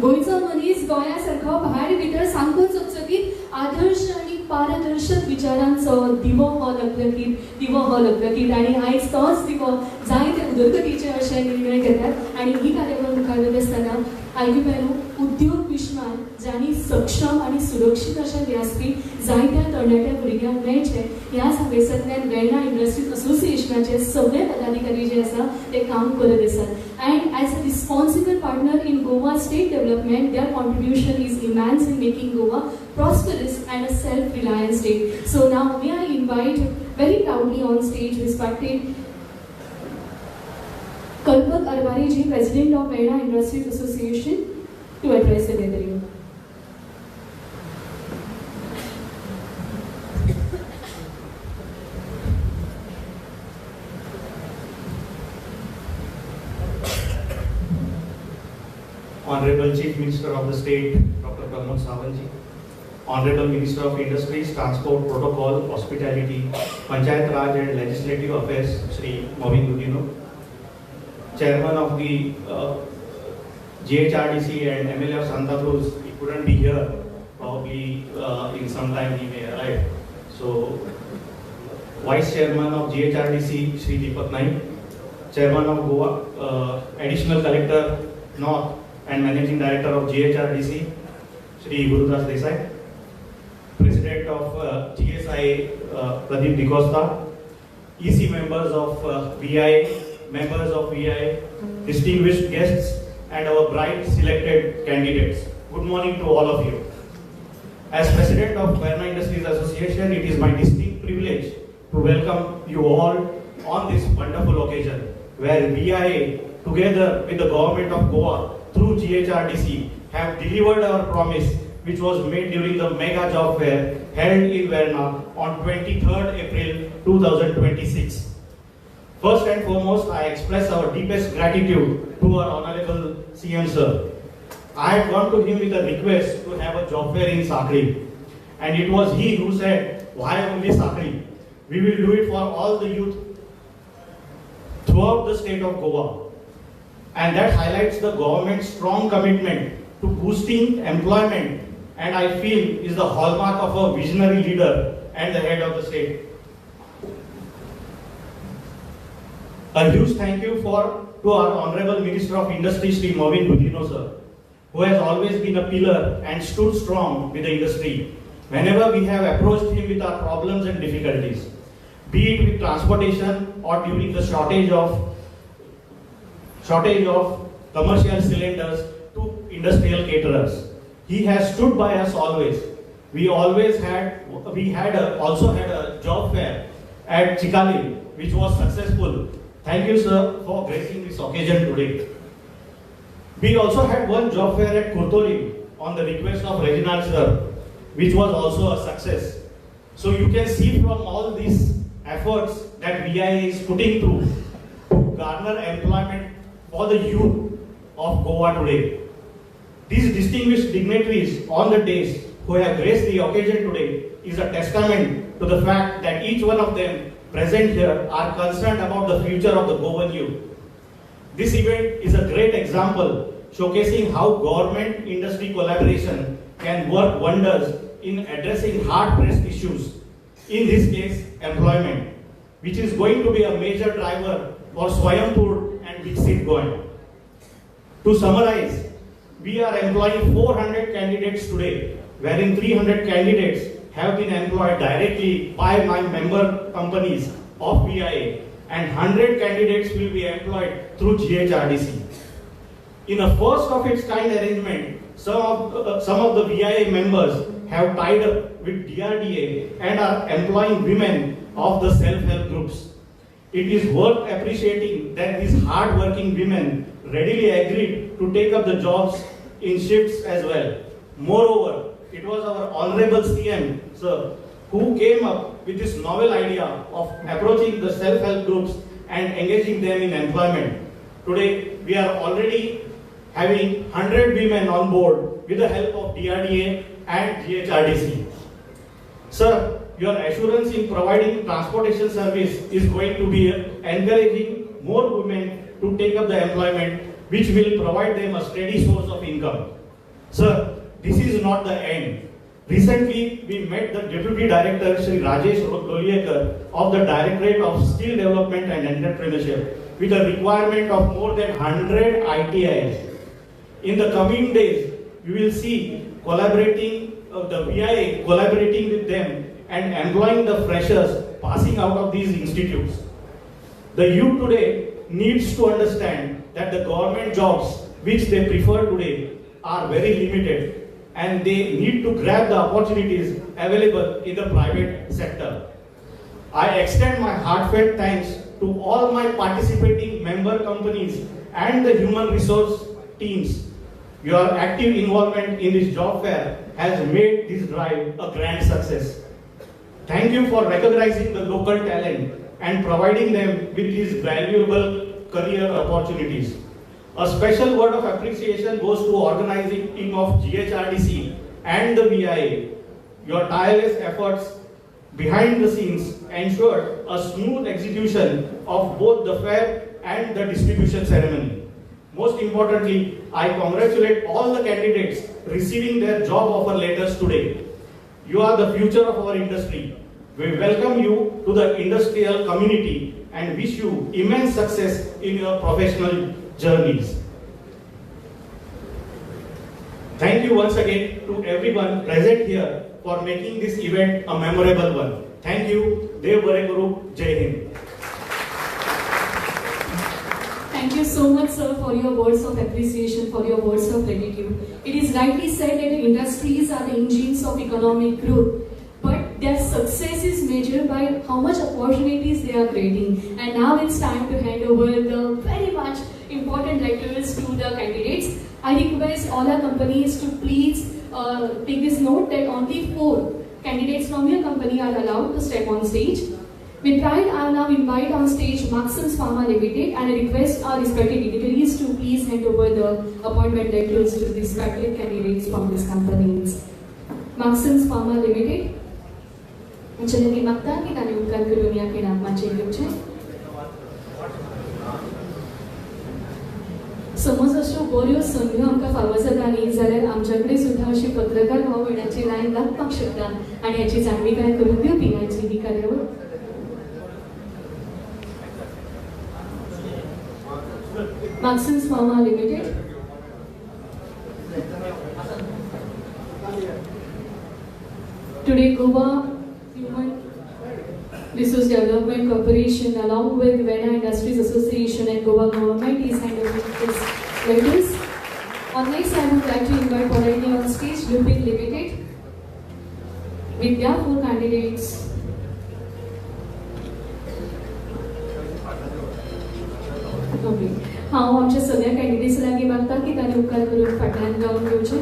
गोंयचो मनीस गोंया सारको भायर भितर सामको चकचकीत आदर्श आनी पारदर्शक विचारांचो दिवो हो लखलखीत, दिवो हो लखलखीत. आनी आयज तोच दिवो जायते उदरगतीचे अशे निर्णय घेतात. आनी ही कार्यावळ मुखार वयता आसतना आयकुपेनो उद्योग विश्वान जांणी सक्षम आनी सुरक्षीत अशें व्यासपीठ जायत्या तरणाट्या भुरग्यांक मेळचें ह्याच हावेसांतल्यान वेर्णा इंडस्ट्रीज असोसिएशनाचे सगळे पदाधिकारी जे आसा ते काम करत आसात. And as a responsible partner in Goa state development, their contribution is immense in making Goa prosperous and a self-reliant state. So now may I invite very proudly on stage respected Kalpak Arwari ji, President of Verna Industries Association, to address the gathering. Honorable Chief Minister of the State, Dr. Pramod Sawant ji, Honorable Minister of Industries, Transport, Protocol, Hospitality, Panchayat Raj and Legislative Affairs, Shri Mauvin Godinho, Chairman of the GHRDC and MLA of Santa Cruz, he couldn't be here, probably in some time he may arrive. So, Vice Chairman of GHRDC, Shri Deepak Naik, Chairman of Goa, Additional Collector North and Managing Director of GHRDC, Shri Gurudas Desai, President of GSI, Pradeep D'Costa, EC members of VIA, members of VIA, distinguished guests, and our bright selected candidates. Good morning to all of you. As President of Verna Industries Association, it is my distinct privilege to welcome you all on this wonderful occasion where VIA, together with the Government of Goa through GHRDC, have delivered our promise which was made during the mega job fair held in Verna on 23rd April 2026. First and foremost, I express our deepest gratitude to our Honorable CM sir. I had gone to him with a request to have a job fair in Sakri, and it was he who said, "Why only Sakri? We will do it for all the youth throughout the state of Goa." And that highlights the government's strong commitment to boosting employment, and I feel is the hallmark of a visionary leader and the head of the state. A huge thank you to our Honorable Minister of Industry, Shri Mauvin Godinho sir, who has always been a pillar and stood strong with the industry whenever we have approached him with our problems and difficulties, be it with transportation or during the shortage of commercial cylinders to industrial caterers. He has stood by us always. We also had a job fair at Chicalim, which was successful. Thank you, sir, for gracing this occasion today. We also had one job fair at Curtorim on the request of Reginald sir, which was also a success. So you can see from all these efforts that VIA is putting through to garner employment for the youth of Goa today. These distinguished dignitaries on the dais who have graced the occasion today is a testament to the fact that each one of them present here are concerned about the future of the Goan youth. This event is a great example showcasing how government-industry collaboration can work wonders in addressing hard-pressed issues, in this case, employment, which is going to be a major driver for Swayampur and Viksit Goa. To summarize, we are employing 400 candidates today, wherein 300 candidates have been employed directly by my member companies of VIA, and 100 candidates will be employed through GHRDC. In a first of its kind arrangement, some of the VIA members have tied up with DRDA and are employing women of the self-help groups. It is worth appreciating that these hard-working women readily agreed to take up the jobs in shifts as well. Moreover, it was our Honorable CM, sir, who came up with this novel idea of approaching the self-help groups and engaging them in employment. Today, we are already having 100 women on board with the help of DRDA and GHRDC. Sir, your assurance in providing transportation service is going to be encouraging more women to take up the employment, which will provide them a steady source of income. Sir, this is not the end. Recently, we met the Deputy Director, Shri Rajesh Lolayekar of the Directorate of Skill Development and Entrepreneurship with a requirement of more than 100 ITIs. In the coming days, we will see collaborating the VIA collaborating with them and employing the freshers passing out of these institutes. The youth today needs to understand that the government jobs which they prefer today are very limited and they need to grab the opportunities available in the private sector. I extend my heartfelt thanks to all my participating member companies and the human resource teams. Your active involvement in this job fair has made this drive a grand success. Thank you for recognizing the local talent and providing them with these valuable career opportunities. A special word of appreciation goes to organizing team of GHRDC and the VIA. Your tireless efforts behind the scenes ensured a smooth execution of both the fair and the distribution ceremony. Most importantly, I congratulate all the candidates receiving their job offer letters today. You are the future of our industry. We welcome you to the industrial community and wish you immense success in your professional journeys. Thank you once again to everyone present here for making this event a memorable one. Thank you. Dev Bare Guru. Jai Hind. Thank you so much, sir, for your words of appreciation, for your words of gratitude. It is rightly said that the industries are the engines of economic growth, but their success is measured by how much opportunities they are creating. And now it's time to hand over the very much important letters to the candidates. I request all our companies to please take this note that only 4 candidates from your company are allowed to step on stage. With pride, I now invite on stage Marksans Pharma Limited and I request our respected dignitaries to please hand over the appointment letters to the respected candidates from these companies. Marksans Pharma Limited. चलनी मागता की तांणी उपकार करून ह्या खिणाक माचयेर येवचें. समज अश्यो बऱ्यो संद्यो आमकां फावो जाता न्ही जाल्यार आमच्या कडेन सुद्दां अशी पत्रकार भाव भयणाची लायन लागपाक शकता आनी हाची जाणविकाय करून दिवपी आयची ही कार्यावळ. Marksans Pharma Limited. Today, Goa Human Resource Development Corporation, along with Vena Industries Association and Goa Government, is handling this letters. On next, I would like to invite politely on stage Lupin Limited with their 4 candidates. Okay. हांव आमच्या सगळ्या candidates लागीं मागता की तांणी उपकार करून फाटल्यान गावन घेवचें.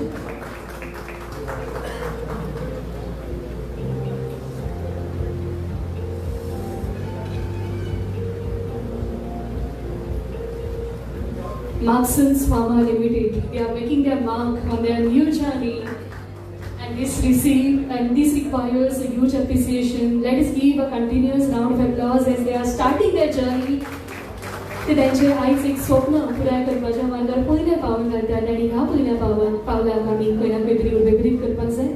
Marksans Pharma Limited, they are making their mark on their new journey, and this requires a huge appreciation. Let us give a continuous round of applause as they are starting their journey. ते त्यांचे आयज एक स्वप्न पुराय करपाच्या मार्गार पयलें पावल घालतात आनी ह्या पयल्या पावलाक आमी खंय ना खंय तरी उर्बेभरीत करपाक जाय.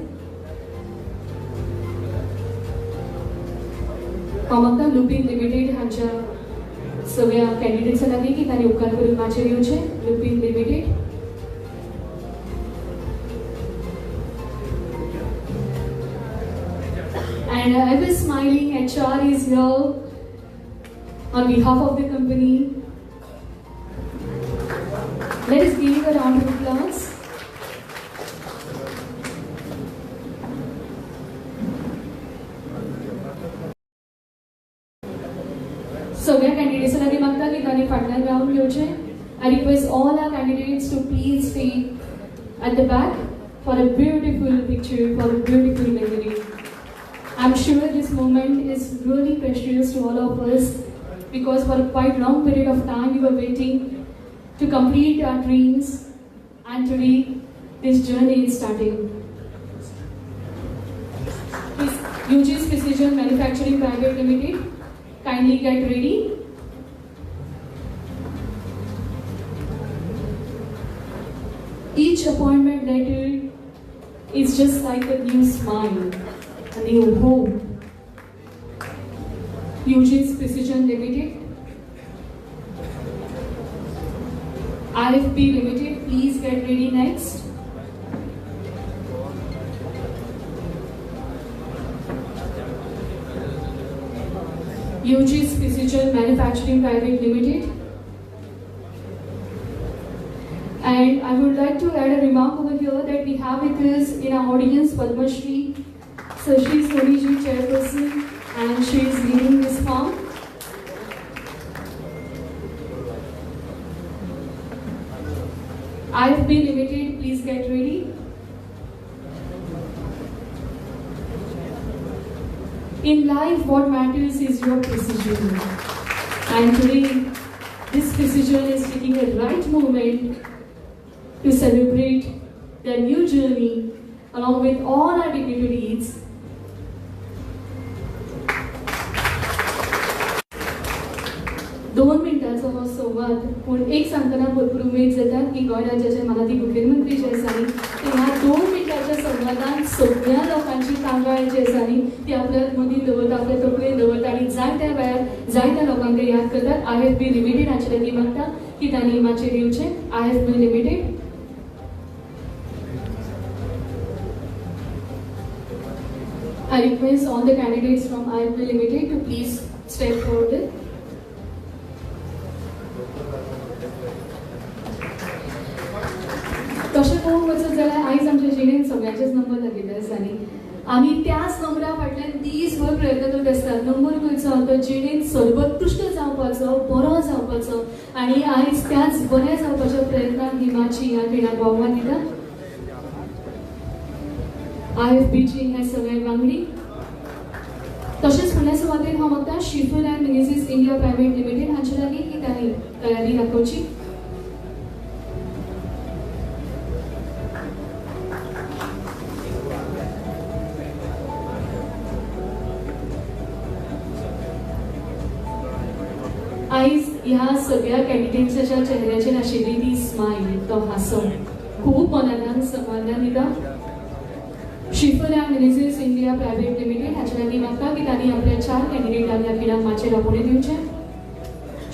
हांव मागता लुपीन लिमिटेड हांच्या सगळ्या कॅन्डिडेट्सां लागीं की तांणी उपकार करून माचयेर येवचें. Lupin Limited. And ever smiling HR is here on behalf of the company. Let us give a round of applause. सगळ्या कॅन्डिडेट्सां लागीं मागता की तांणी फाटल्यान रावन घेवचें. I request all our candidates to please stay at the back for a beautiful picture, for a beautiful memory. I'm sure this moment is really precious to all of us because for a quite long period of time we were waiting to complete our dreams, and today this journey is starting. Please, UG's Precision Manufacturing Private Limited, kindly get ready. Each Each appointment letter is just like a new smile, a new hope. Eugene's Precision Limited, IFB Limited, please get ready next. Eugene's Precision Manufacturing Private Limited. And I would like to add a remark over here that we have with us in our audience Padma Shri Sashi Soni ji, chairperson, and she is leading this firm. IFB Limited, please get ready. In life, what matters is your precision. And today, this precision is taking a right moment to celebrate their new journey along with all our dignitaries. 2 मिनटांचो हो संवाद, पूण एक सांगतना भरपूर उमेद जाता की गोंय राज्याचे मानादी मुखेलमंत्री जे आसा न्ही ते ह्या 2 मिनटाच्या संवादान सगळ्या लोकांची कागाळ जी आसा न्ही ती आपल्या मदीं दवरता, आपल्या तकलेन दवरता आनी जाय त्या वेळार जाय त्या लोकांक ते याद करतात. IFB limited हांचे लागीं मागता की तांणी माचयेर येवचें. IFB limited. I request all the candidates from IFB Limited to please step forward. तशें पळोवंक वचत जाल्यार आयज आमच्या जिणेंत सगळ्यांचेच नंबर लागिल्ले आसा न्ही, आमी त्याच नंबरा फाटल्यान दीसभर प्रयत्न करत आसतात. नंबर खंयचो तो जिणेंत सर्वोत्कृश्ट जावपाचो, बरो जावपाचो, आनी आयज त्याच बऱ्या जावपाच्या प्रयत्नान ही माची ह्या खिणाक आव्हान दिता. IFBची हे सगळे वांगडी. तशेंच फुडल्या सुवातेर हांव मागता Schiefel and Menezes India private limited हांचे लागीं की तांणी तयारी दाखोवची. आयज ह्या सगळ्या कॅन्डिडेट्साच्या चेहऱ्याचेर आशिल्ली ती स्मायल, तो हांसो खूब मनान समाधान दिता. Schiefel and Menezes India private limited हाचे लागीं मागता की तांणी आपल्या 4 कॅन्डिडेटांक ह्या खिणाक माचयेर आपोवणें दिवचें.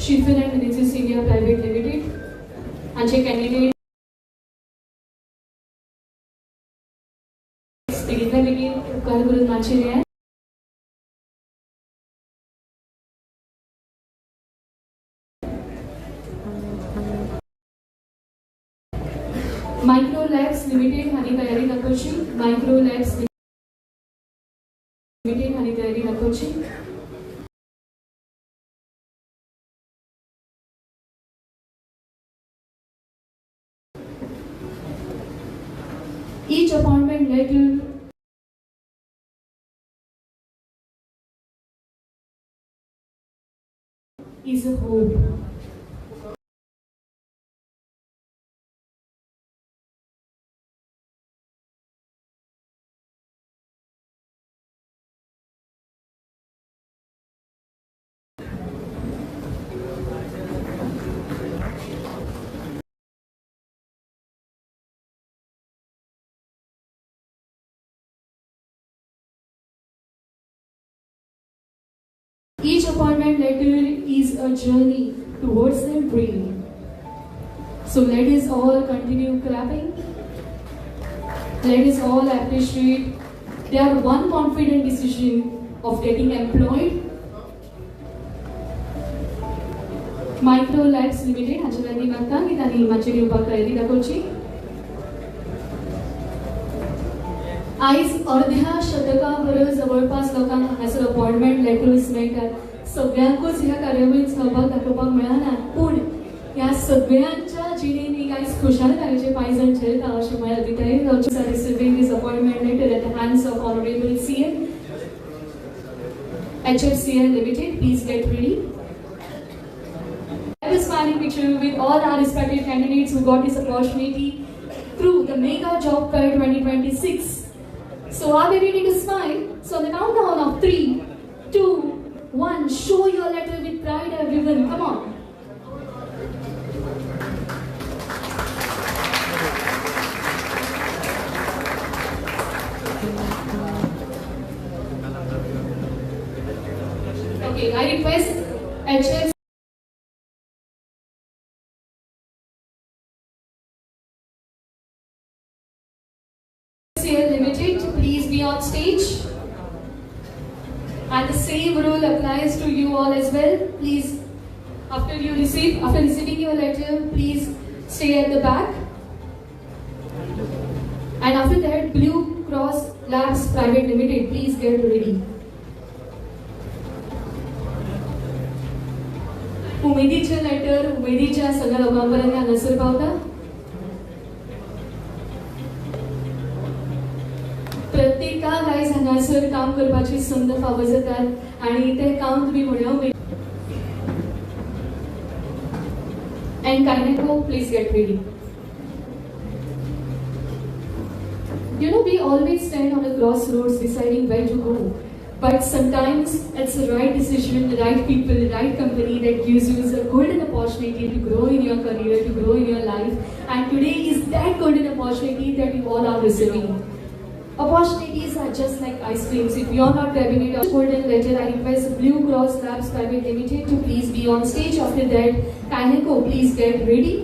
Schiefel and Menezes India private limited हांचे कॅन्डिडेट बेगींतल्या बेगीन उपकार करून माचयेर येयात. मायक्रो लॅब्स लिमिटेड हांणी तयारी दाखोवची. मायक्रो लॅब्स लिमिटेड हांणी तयारी दाखोवची. Each appointment letter is a hope. Each appointment letter is a journey towards their dream. So let us all continue clapping. Let us all appreciate their one confident decision of getting employed. Micro Labs Limited हाचे लागीं मागता की तांणी माचयेर येवपाक तयारी दाखोवची. आयज अर्ध्या शतका परस जवळपास लोकांक हांगासर अपॉयंटमेंट लेटर्स मेळटात. सगळ्यांकूच ह्या कार्यावळींत सहभाग दाखोवपाक मेळना, पूण ह्या सगळ्यांच्या जिणेंत एक आयज खुशालकायेचें पांयजण झेलता अशें म्हळ्यार अतितायेन जावचें. Receiving this appointment letter at the hands of honourable CM. HFCL Limited, please get ready. Have a smiling picture with all our respected candidates who got this opportunity through the Mega Job Fair 2026. So are they ready to smile? So on the countdown of 3, 2, 1, show your letter with pride, everyone. Come on. Okay, I request HFCL Limited to please be on stage. And the same rule applies to you all as well. Please, after receiving your letter, please stay at the back. And after that, Blue Cross Labs Private Limited, please get ready. उमेदीचे letter उमेदीच्या सगळ्या लोकां पर्यंत हांगासर पावता. प्रत्येकाक आयज हांगासर काम करपाची संद फावो जातात आनी तें काम तुमी व्हडल्या उमेद. And Kineco, please get ready. You know, we always stand on a crossroads deciding where to go. But sometimes it's the right decision, the right people, the right company that gives you a golden opportunity to grow in your career, to grow in your life. And today is that golden opportunity that you all are receiving. Opportunities are just like ice creams. If you're not grabbing it, a golden letter, I request Blue Cross Labs Private Limited to please be on stage. After that, Kineco, please get ready.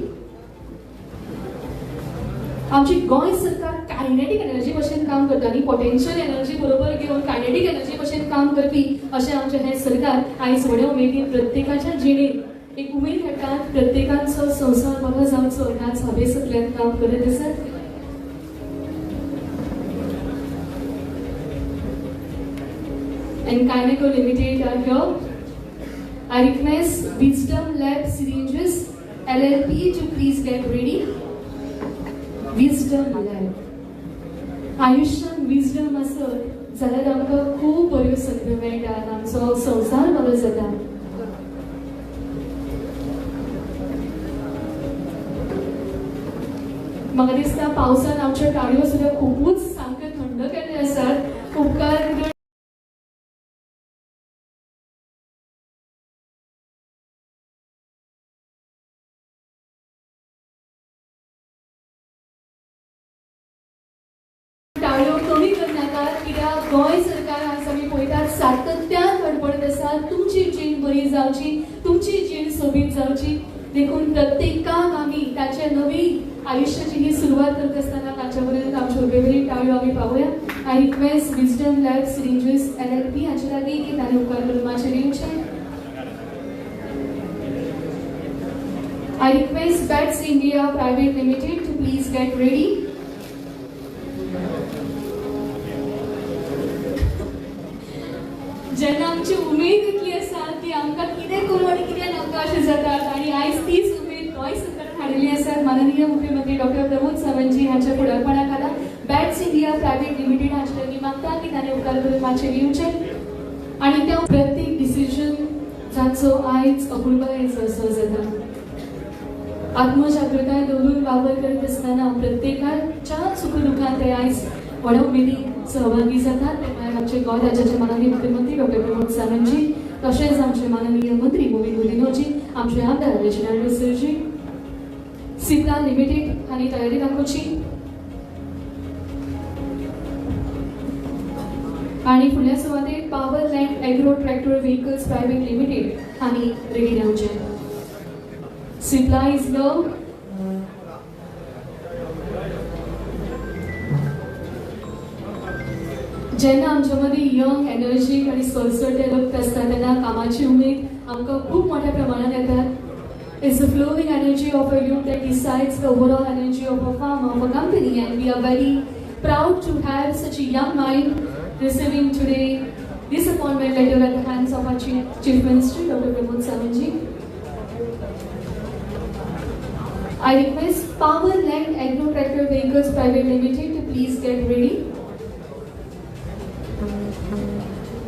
आमची गोंय सरकार Kinetic energy भशेन काम करता आनी potential energy बरोबर घेवन Kinetic energy भशेन काम करपी अशें आमचें हें सरकार आयज व्हड्या उमेदीन प्रत्येकाच्या जिणेंत एक उमेद हाडटात, प्रत्येकाचो संवसार बरो जावचो ह्याच हावेसांतल्यान काम करत आसात. And Kineco Limited are here. I request Wisdom Lab Syringes LLP to please get ready. Wisdom Lab. आयुष्यान विजडम आसत जाल्यार आमकां खूब बऱ्यो संदी मेळटात, आमचो संवसार बरो जाता. म्हाका दिसता पावसान आमच्यो टाळयो सुद्दां खुबूच सामक्यो थंड केल्ल्यो आसात. उपकार टाळयो कमी करनाकात, कित्याक गोंय सरकार आज आमी पळयतात सातत्यान धडपडत आसा तुमची जीण बरी जावची, तुमची जीण सोबीत जावची. देखून प्रत्येकाक आमी ताचे नवी आयुष्याची ही सुरवात करता आसतना ताच्या पर्यंत आमच्यो उबेबरी टाळयो आमी पावोया. I request Wisdom Lab Syringes LLP हाचे लागीं की ताणें उपकार करून मातशें येवचें. I request Bats India Private Limited to please get ready. जेन्ना आमची उमेद इतली आसा की आमकां कितें करूं आनी कितें नाका अशें जातात आनी आयज तीच उमेद गोंय सरकारान हाडिल्ली आसा. माननीय मुख्यमंत्री डॉक्टर प्रमोद सावंतजी हांच्या फुडारपणा खाला बॅट्स इंडिया प्रायव्हेट लिमिटेड हांचे लागीं मागता की ताणें उपकार करून मातशें येवचें आनी त्या प्रत्येक डिसिजन जाचो आयज अपुरबायेचो असो जाता. आत्मजागृताय दवरून वावर करीत आसतना प्रत्येकाच्या सुखदुखांत ते आयज व्हडा उमेदीन सहभागी जातात. ते म्हळ्यार आमचे गोंय राज्याचे माननीय मुख्यमंत्री डॉक्टर प्रमोद सावंतजी, तशेंच आमचे माननीय मंत्री गोविंद गुदिन्होजी, आमचे आमदार रेजिनाल्ड सरजी, सिप्ला लिमिटेड हांणी तयारी दाखोवची आनी फुडल्या सुवातेर Power Land Agro Tractor Vehicles Private Limited हांणी रेडी रावचें. Cipla is love. जेन्ना आमच्या मदीं यंग एनर्जीक आनी सरसरटे रक्त आसता तेन्ना कामाची उमेद आमकां खूब मोठ्या प्रमाणान येतात. It's the flowing energy of a youth that decides the overall energy of a farm, of a company, and we are very proud to have such a young mind receiving today this appointment letter at the hands of our Chief Minister, Dr. Pramod Sawant ji. I request Power Land Agro Tractor Vehicles Private Limited to please get ready.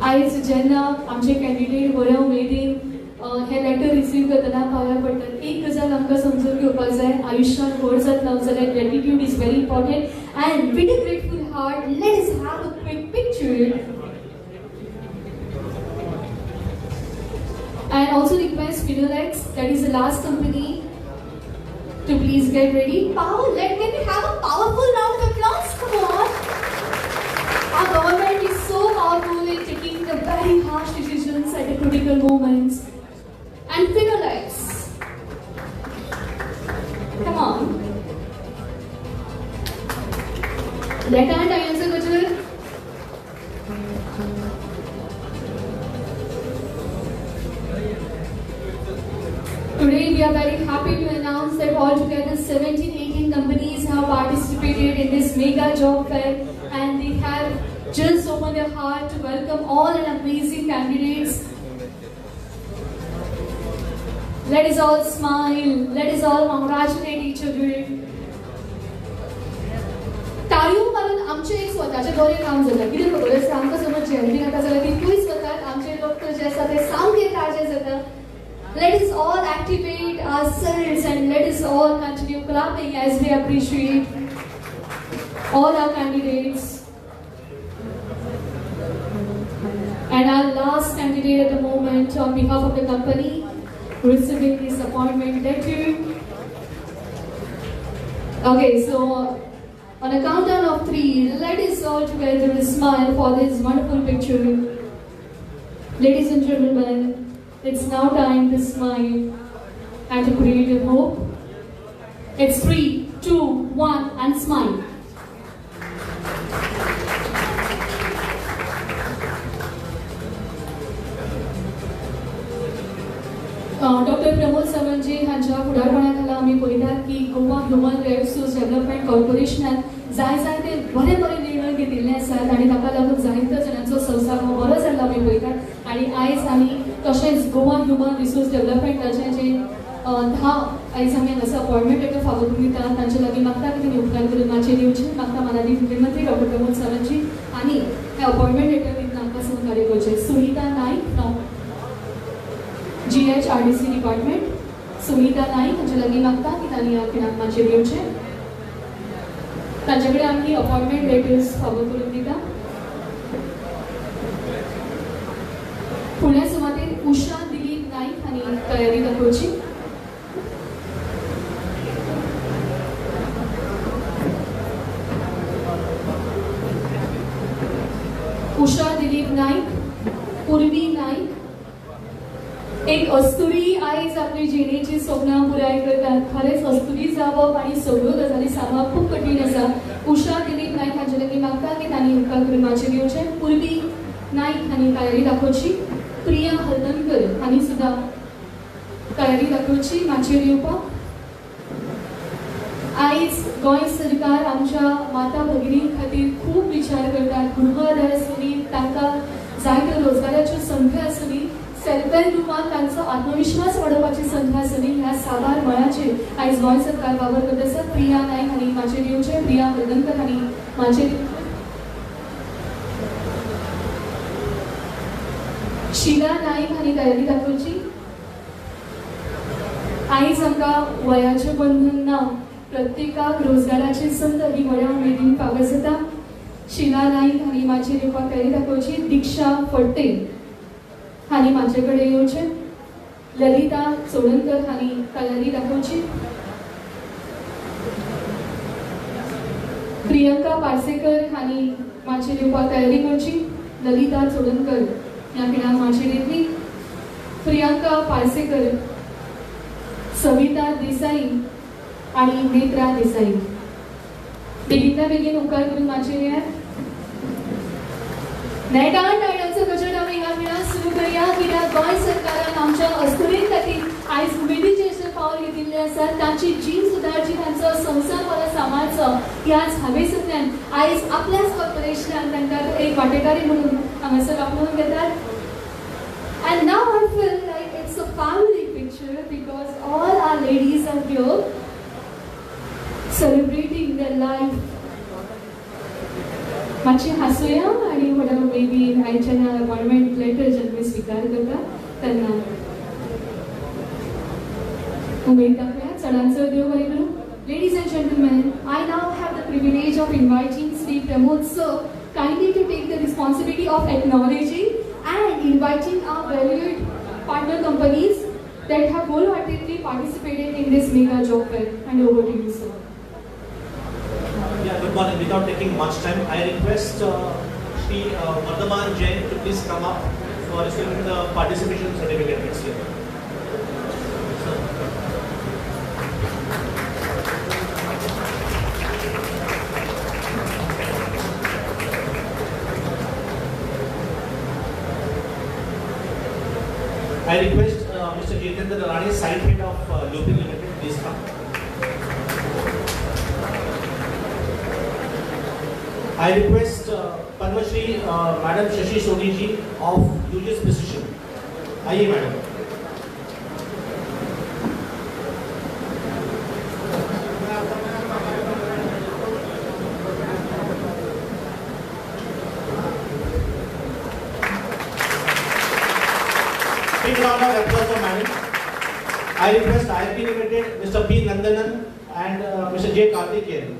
आयज जेन्ना आमचे candidate बऱ्या उमेदीन हे letter receive करतना पांया पडटात, एक गजाल आमकां समजून घेवपाक जाय, आयुश्यांत व्हड जातलो जाल्यार gratitude is very important and with a grateful heart let us have a quick picture. And also request Finolex, that is the last company, to please get ready. Power, let me have a powerful round of applause. Come on. Our government is so powerful in taking the very harsh decisions at a critical नेटान टाळयांचो गजर. Today we are very happy to announce that altogether 17-18 companies have participated in this mega job fair, and they have just opened their heart to welcome all an amazing candidates. Let us all smile, let us all congratulate each other. ताळयो मारून आमचें एक स्वताचें बरें काम जाता. कितें खबर आसा, आमकां समज जेल बीन आतां जाल्यार तितूय स्वताक आमचें रक्त जें आसा तें सामकें ताजें जाता. Let us all activate ourselves and let us all continue clapping as we appreciate all our candidates. And our last candidate at the moment on behalf of the company receiving his appointment letter. Okay, so on a countdown of 3, let us all together smile for this wonderful picture. Ladies and gentlemen, it's now time to smile and to create a hope. It's 3, 2, 1 and smile. Doctor Pramod Sawantji हांच्या फुडारपणा खाला आमी पळयतात की Goa human resource development कॉर्पोरेशनान जाय जाय ते बरे बरे निर्णय घेतिल्ले आसात आनी ताका लागून जायत्या जाणांचो संवसार हो बरो जाल्लो आमी पळयतात. आनी आयज आमी तशेंच गोवा ह्युमन रिसोर्स डेव्हलपमेंटाचें जें 10 आयज आमी हांगासर अपॉयंटमेंट लेटर फावो करून दितात तांचे लागीं मागता की तेणी उपकार करून माचयेर येवचें. मागता मानादीक मुख्यमंत्री डॉक्टर प्रमोद सावंतजी आनी हे अपॉयंटमेंट लेटर दितना आमकां सहकार्य करचें. Sunita Naik from GHRDC department, Sunita Naik हांचे लागीं मागता की तांणी ह्या खिणाक माचयेर येवचें. तांचे कडेन आमी अपॉयंटमेंट लेटर्स फावो करून दिता. फुडल्या सुवातेर उषा दिलीप नाईक हांणी तयारी दाखोवची. उषा दिलीप नाईक, पूर्वी नाईक, एक अस्तुरी आयज आपली जिणेची स्वप्नां पुराय करतात. खरेंच अस्तुरी जावप आनी सगळ्यो गजाली सांबाळप खूब कठीण आसा. उषा दिलीप नाईक हांचे लागीं मागता की तांणी उपकार करून माचयेर येवचें. पूर्वी नाईक हांणी तयारी दाखोवची. प्रिया हळदणकर हांणी सुद्दां तयारी दाखोवची माचयेर येवपाक. आयज गोंय सरकार आमच्या माता भगिनी खातीर खूब विचार करतात. गृह आदार आसूं, तांकां जायत्यो रोजगाराच्यो संदी आसूं, सेल्फ हेल्प ग्रुपान तांचो आत्मविश्वास वाडोवपाची संद आसली, ह्या साबार मळाचेर आयज गोंय सरकार वावर करत आसा. प्रिया नाईक हांणी माचयेर येवचें. प्रिया हळदणकर हांणी माचयेर येवचें. शिला नाईक हांणी तयारी दाखोवची. आयज आमकां वयाचें बंधन ना, प्रत्येकाक रोजगाराची संद ही व्हड्या उमेदीन फावो जाता. शिला नाईक हांणी माचयेर येवपाक तयारी दाखोवची. दीक्षा फडते हांणी माचये कडेन येवचें. ललिता चोडणकर हांणी तयारी दाखोवची. प्रियंका पार्सेकर हांणी माचयेर येवपाक तयारी करची. ललिता चोडणकर ह्या खिणाक माचयेर येतली. प्रियंका पार्सेकर, सविता देसाई आनी नेत्रा देसाई बेगींतल्या बेगीन उपकार करून माचयेर येयात. नेटान टाळयांचो गजर आमी ह्या खिणाक सुरू करया, कित्याक गोंय सरकारान आमच्या अस्तुरीं खातीर आयज उमेदीचें अशें पावल घेतिल्लें आसा. तांची जीण सुदारची, तांचो संवसार बरो सांबाळचो ह्याच हावेसांतल्यान आयज आपल्याच कॉर्पोरेशनान तांकां एक वांटेकारी म्हणून हांगासर आपणोवन घेतात. And now I feel like it's a family picture because all our ladies are here celebrating their life. मातशी हांसुया आनी व्हडा उमेदीन आयच्या ह्या अपॉयंटमेंट लेटर जेन्ना स्विकार करता तेन्ना उमेद दाखोवया. चडान चड देव बरें करूं. Ladies and gentlemen, I now have the privilege of inviting Shri Pramod sir kindly to take the responsibility of acknowledging and inviting our valued partner companies that have wholeheartedly participated in this mega job fair. And over to you, sir. Yeah, good morning. Without taking much time, I request Shri Vardhaman Jain to please come up for receiving the participation certificate next year. Sir. I request Mr. Jitendra Rani, site head of Lupin Limited, please come. I request Padma Shri Madam Shashi Soni ji of UGS Precision. आइए madam. Big round of applause for madam. I request IFB Limited, Mr. P. Nandanan and Mr. J. Karthikeyan,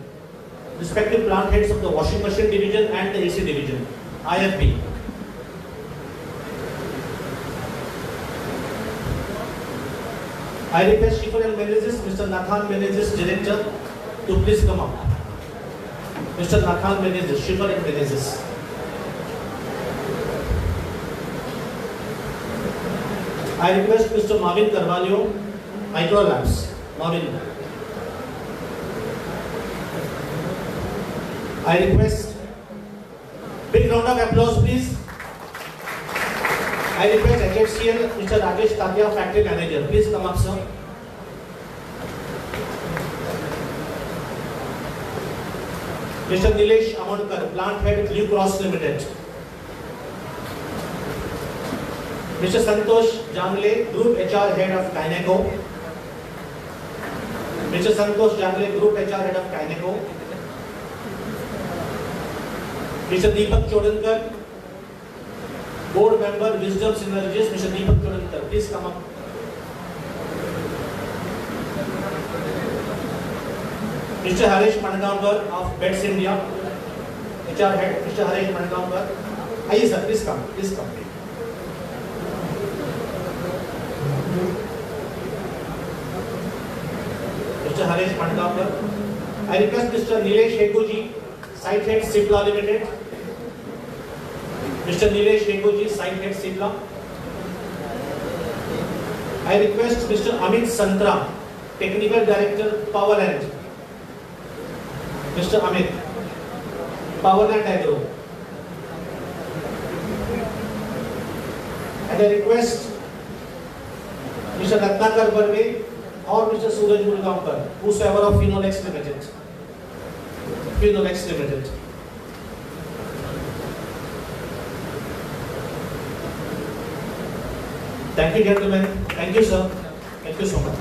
respective plant heads of the washing machine division and the AC division, IFB. I request Schiffer and Menezes, Mr. Nathan Menezes, director, to please come up. Mr. Nathan Menezes, Schiffer and Menezes. I request Mr. Marvin Carvalho, Micro Labs. Marvin. I request big round of applause, please. I request HFCL, Mr. Rajesh Tatia, factory manager. Please come up, sir. Mr. Nilesh Amonkar, plant head, Blue Cross Limited. Mr. Santosh Jangle, Group HR Head of Kineco. Mr. Santosh Jangle, Group HR Head of Kineco. Mr. Deepak Chodankar, Board Member, Wisdom Synergies. Mr. Deepak Chodankar, please come up. Mr. Harish Mangaonkar of Bets India, HR Head. Mr. Harish Mangaonkar. Aye, sir, please come. Please come. Mr. Harish Mangaonkar. I request Mr. Nilesh Hegoji, Site Head, Cipla Limited. Mr. Nilesh Hegoji, Site Head, Cipla. I request Mr. Amit Santra, Technical Director, Powerland. Mr. Amit, Powerland Agro. And I request Mr. Ratnakar Barve or Mr. Suraj Mulgaonkar, whosoever of Finolex Limited. Finolex Limited. Thank you, gentlemen. Thank you, sir. Thank you so much.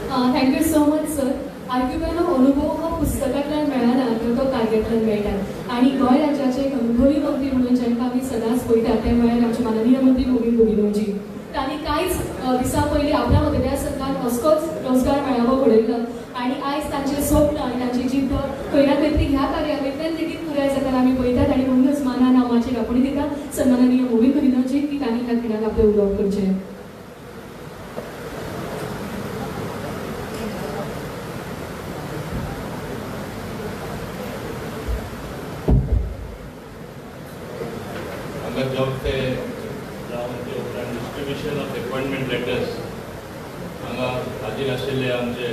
Thank you so much, sir. आर्क्युबेनो अनुभव हो पुस्तकांतल्यान मेळना तर तो कार्यांतल्यान मेळटा आनी गोंय राज्याचे एक अनुभवी मंत्री म्हणून जांकां आमी सदांच पळयतात ते म्हळ्यार आमचे माननीय मंत्री गोविंद गुदिन्होजी. तांणी कांयच दिसां पयलीं आपल्या मतदारसंघात असकोच रोजगार मेळावो घडयलो आनी आयज तांचें स्वप्न आनी तांची जिद्द खंय ना खंय तरी ह्या कार्यावळींतल्यान लेगीत पुराय जातना आमी पळयतात आनी म्हणूनच मानान हांव माचयेर आपोवणी दिता सन्माननीय गोविंद गुदिन्होजी की तांणी ह्या खिणाक आपलें उलोवप करचें. जॉब फेअर जावन ते उपरांत डिस्ट्रिब्युशन ऑफ अपॉयंटमेंट लेटर्स हांगा हाजीर आशिल्ले आमचे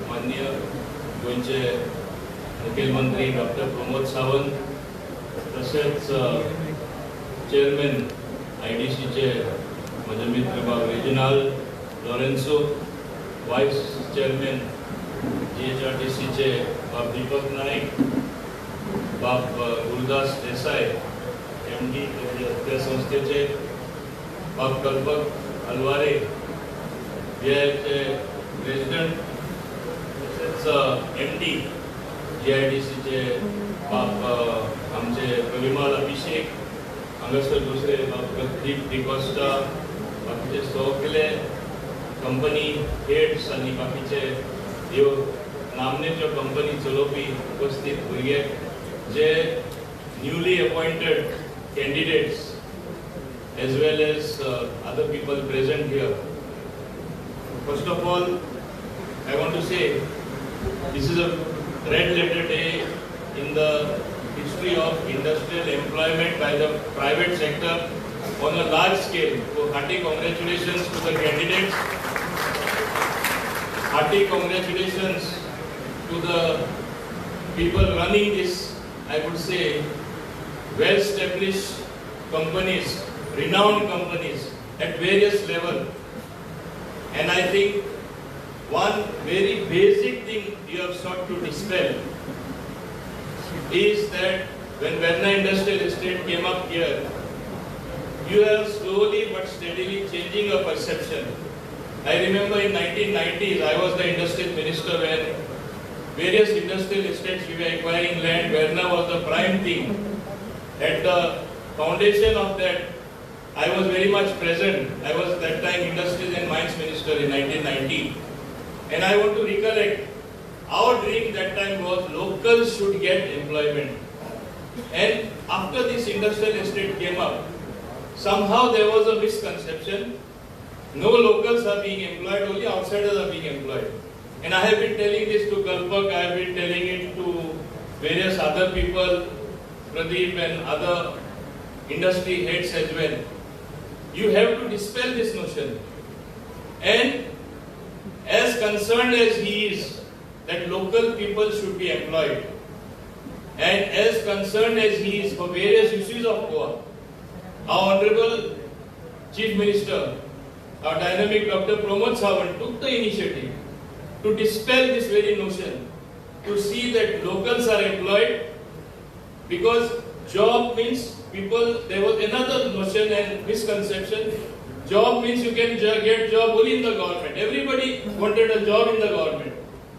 माननीय गोंयचे मुखेलमंत्री डॉक्टर प्रमोद सावंत, तशेंच चेअरमॅन आय.डी.सीचे म्हजे मित्र बाब रेजिनाल्ड लॉरेन्सो, वायस चेअरमॅन जी.एच.आर.डी.सीचे बाब दीपक नायक, बाब गुरुदास देसाय एम.डी. त्या संस्थेचे, बाब कल्पक अलवारे चे प्रेसिडेंट, तशेंच एम.डी. जी.आय.डी.सीचे बाब आमचे प्रविमाल अभिषेक, हांगासर दुसरे बाब प्रदीप डिकॉस्टा, बाकीचे सगळे कंपनी हेड्स आनी बाकीचे ह्यो नामनेच्यो कंपनी चलोवपी उपस्थित भुरगे जे newly appointed candidates as well as other people present here. First of all, I want to say this is a red letter day in the history of industrial employment by the private sector on a large scale. So hearty congratulations to the candidates. Hearty congratulations to the people running this, I would say, well-established companies, renowned companies. at various levels. And I think one very basic thing you have sought to dispel is that when Verna Industrial Estate came up here, you are slowly but steadily changing your perception. I remember in 1990s, I was the industrial minister when various industrial estates we were acquiring land. Verna was the prime thing. At the foundation of that, I was very much present. I was that time Industries and Mines Minister in 1990. And I want to recollect, our dream that time was locals should get employment. And after this industrial estate came up, somehow there was a misconception. No locals are being employed, only outsiders are being employed. And I have been telling this to Kalpak, I have been telling it to various other people, Pradeep and other industry heads as well. You have to dispel this notion. And as concerned as he is that local people should be employed, and as concerned as he is for various issues of Goa, our Honorable Chief Minister, our dynamic Dr. Pramod Sawant took the initiative to dispel this very notion, to see that locals are employed, because job means people, there was another notion and misconception, job means you can get job only in the government. Everybody wanted a job in the government.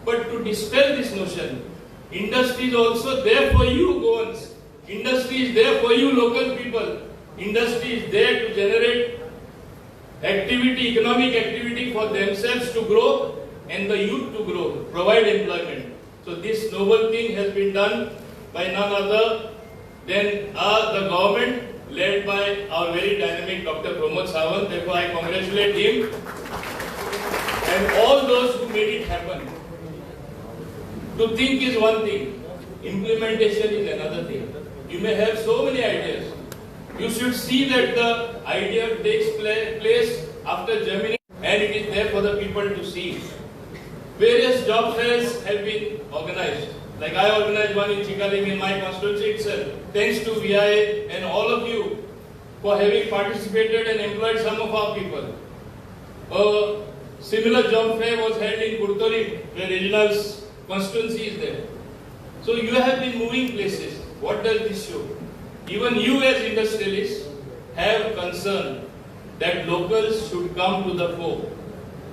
But to dispel this notion, industry is also there for you Goans, industry is there for you local people, industry is there to generate activity, economic activity for themselves to grow and the youth to grow, provide employment. So this noble thing has been done by none other than the government led by our very dynamic Dr. Pramod Sawant. Therefore, I congratulate him and all those who made it happen. To think is one thing, implementation is another thing. You may have so many ideas. You should see that the idea takes place after germination and it is there for the people to see. Various job fairs have been organized. Like I organized one in Chicalim in my constituency itself. Thanks to VIA and all of you for having participated and employed some of our people. A similar job fair was held in Curtorim, where Reginald's constituency is there. So you have been moving places. What does this show? Even you as industrialists have concern that locals should come to the fore.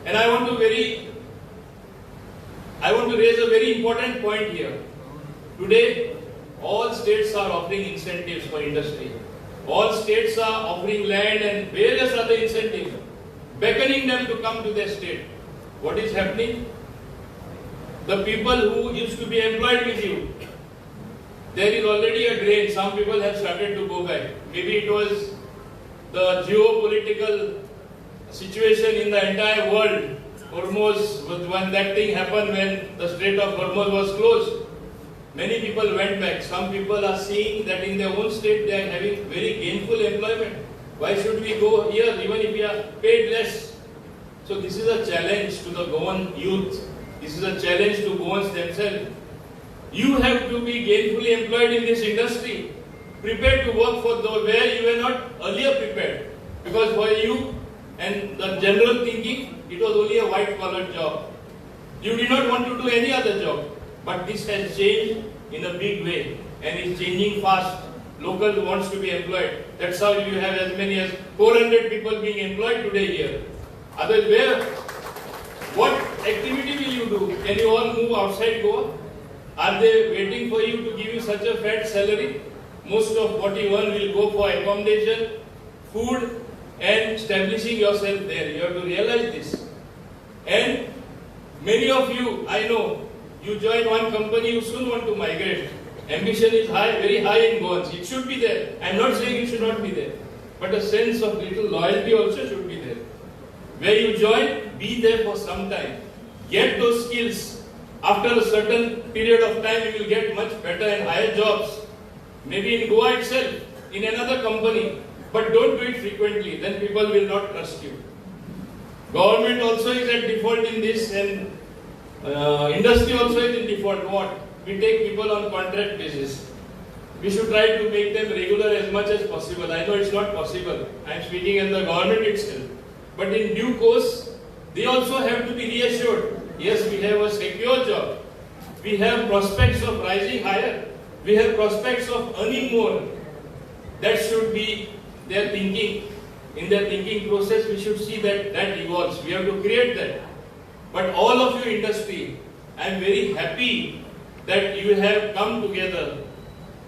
And I want to raise a very important point here. Today, all states are offering incentives for industry. All states are offering land and various other incentives, beckoning them to come to their state. What is happening? The people who used to be employed with you, there is already a drain. Some people have started to go back. Maybe it was the geopolitical situation in the entire world. Hormuz, when that thing happened, when the Strait of Hormuz was closed, many people went back. Some people are seeing that in their own state they are having very gainful employment. Why should we go here even if we are paid less? So this is a challenge to the Goan youth. This is a challenge to Goans themselves. You have to be gainfully employed in this industry. Prepare to work for the where you were not earlier prepared. Because for you and the general thinking, it was only a white-collar job. You did not want to do any other job. But this has changed in a big way and is changing fast. Local wants to be employed. That's how you have as many as 400 people being employed today here. Otherwise, where, what activity will you do? Can you all move outside Goa? Are they waiting for you to give you such a fat salary? Most of what you earn will go for accommodation, food, and establishing yourself there. You have to realize this. And many of you, I know, you join one company, you soon want to migrate. Ambition is high, very high in Goans. It should be there. I am not saying it should not be there. But a sense of little loyalty also should be there. Where you join, be there for some time. Get those skills. After a certain period of time, you will get much better and higher jobs. Maybe in Goa itself, in another company. But don't do it frequently, then people will not trust you. Government also is at default in this, and industry also is in default. What? We take people on contract basis. We should try to make them regular as much as possible. I know it's not possible. I am speaking as the government itself. But in due course, they also have to be reassured. Yes, we have a secure job. We have prospects of rising higher. We have prospects of earning more. That should be their thinking. In their thinking process, we should see that that evolves. We have to create that. But all of you industry, I am very happy that you have come together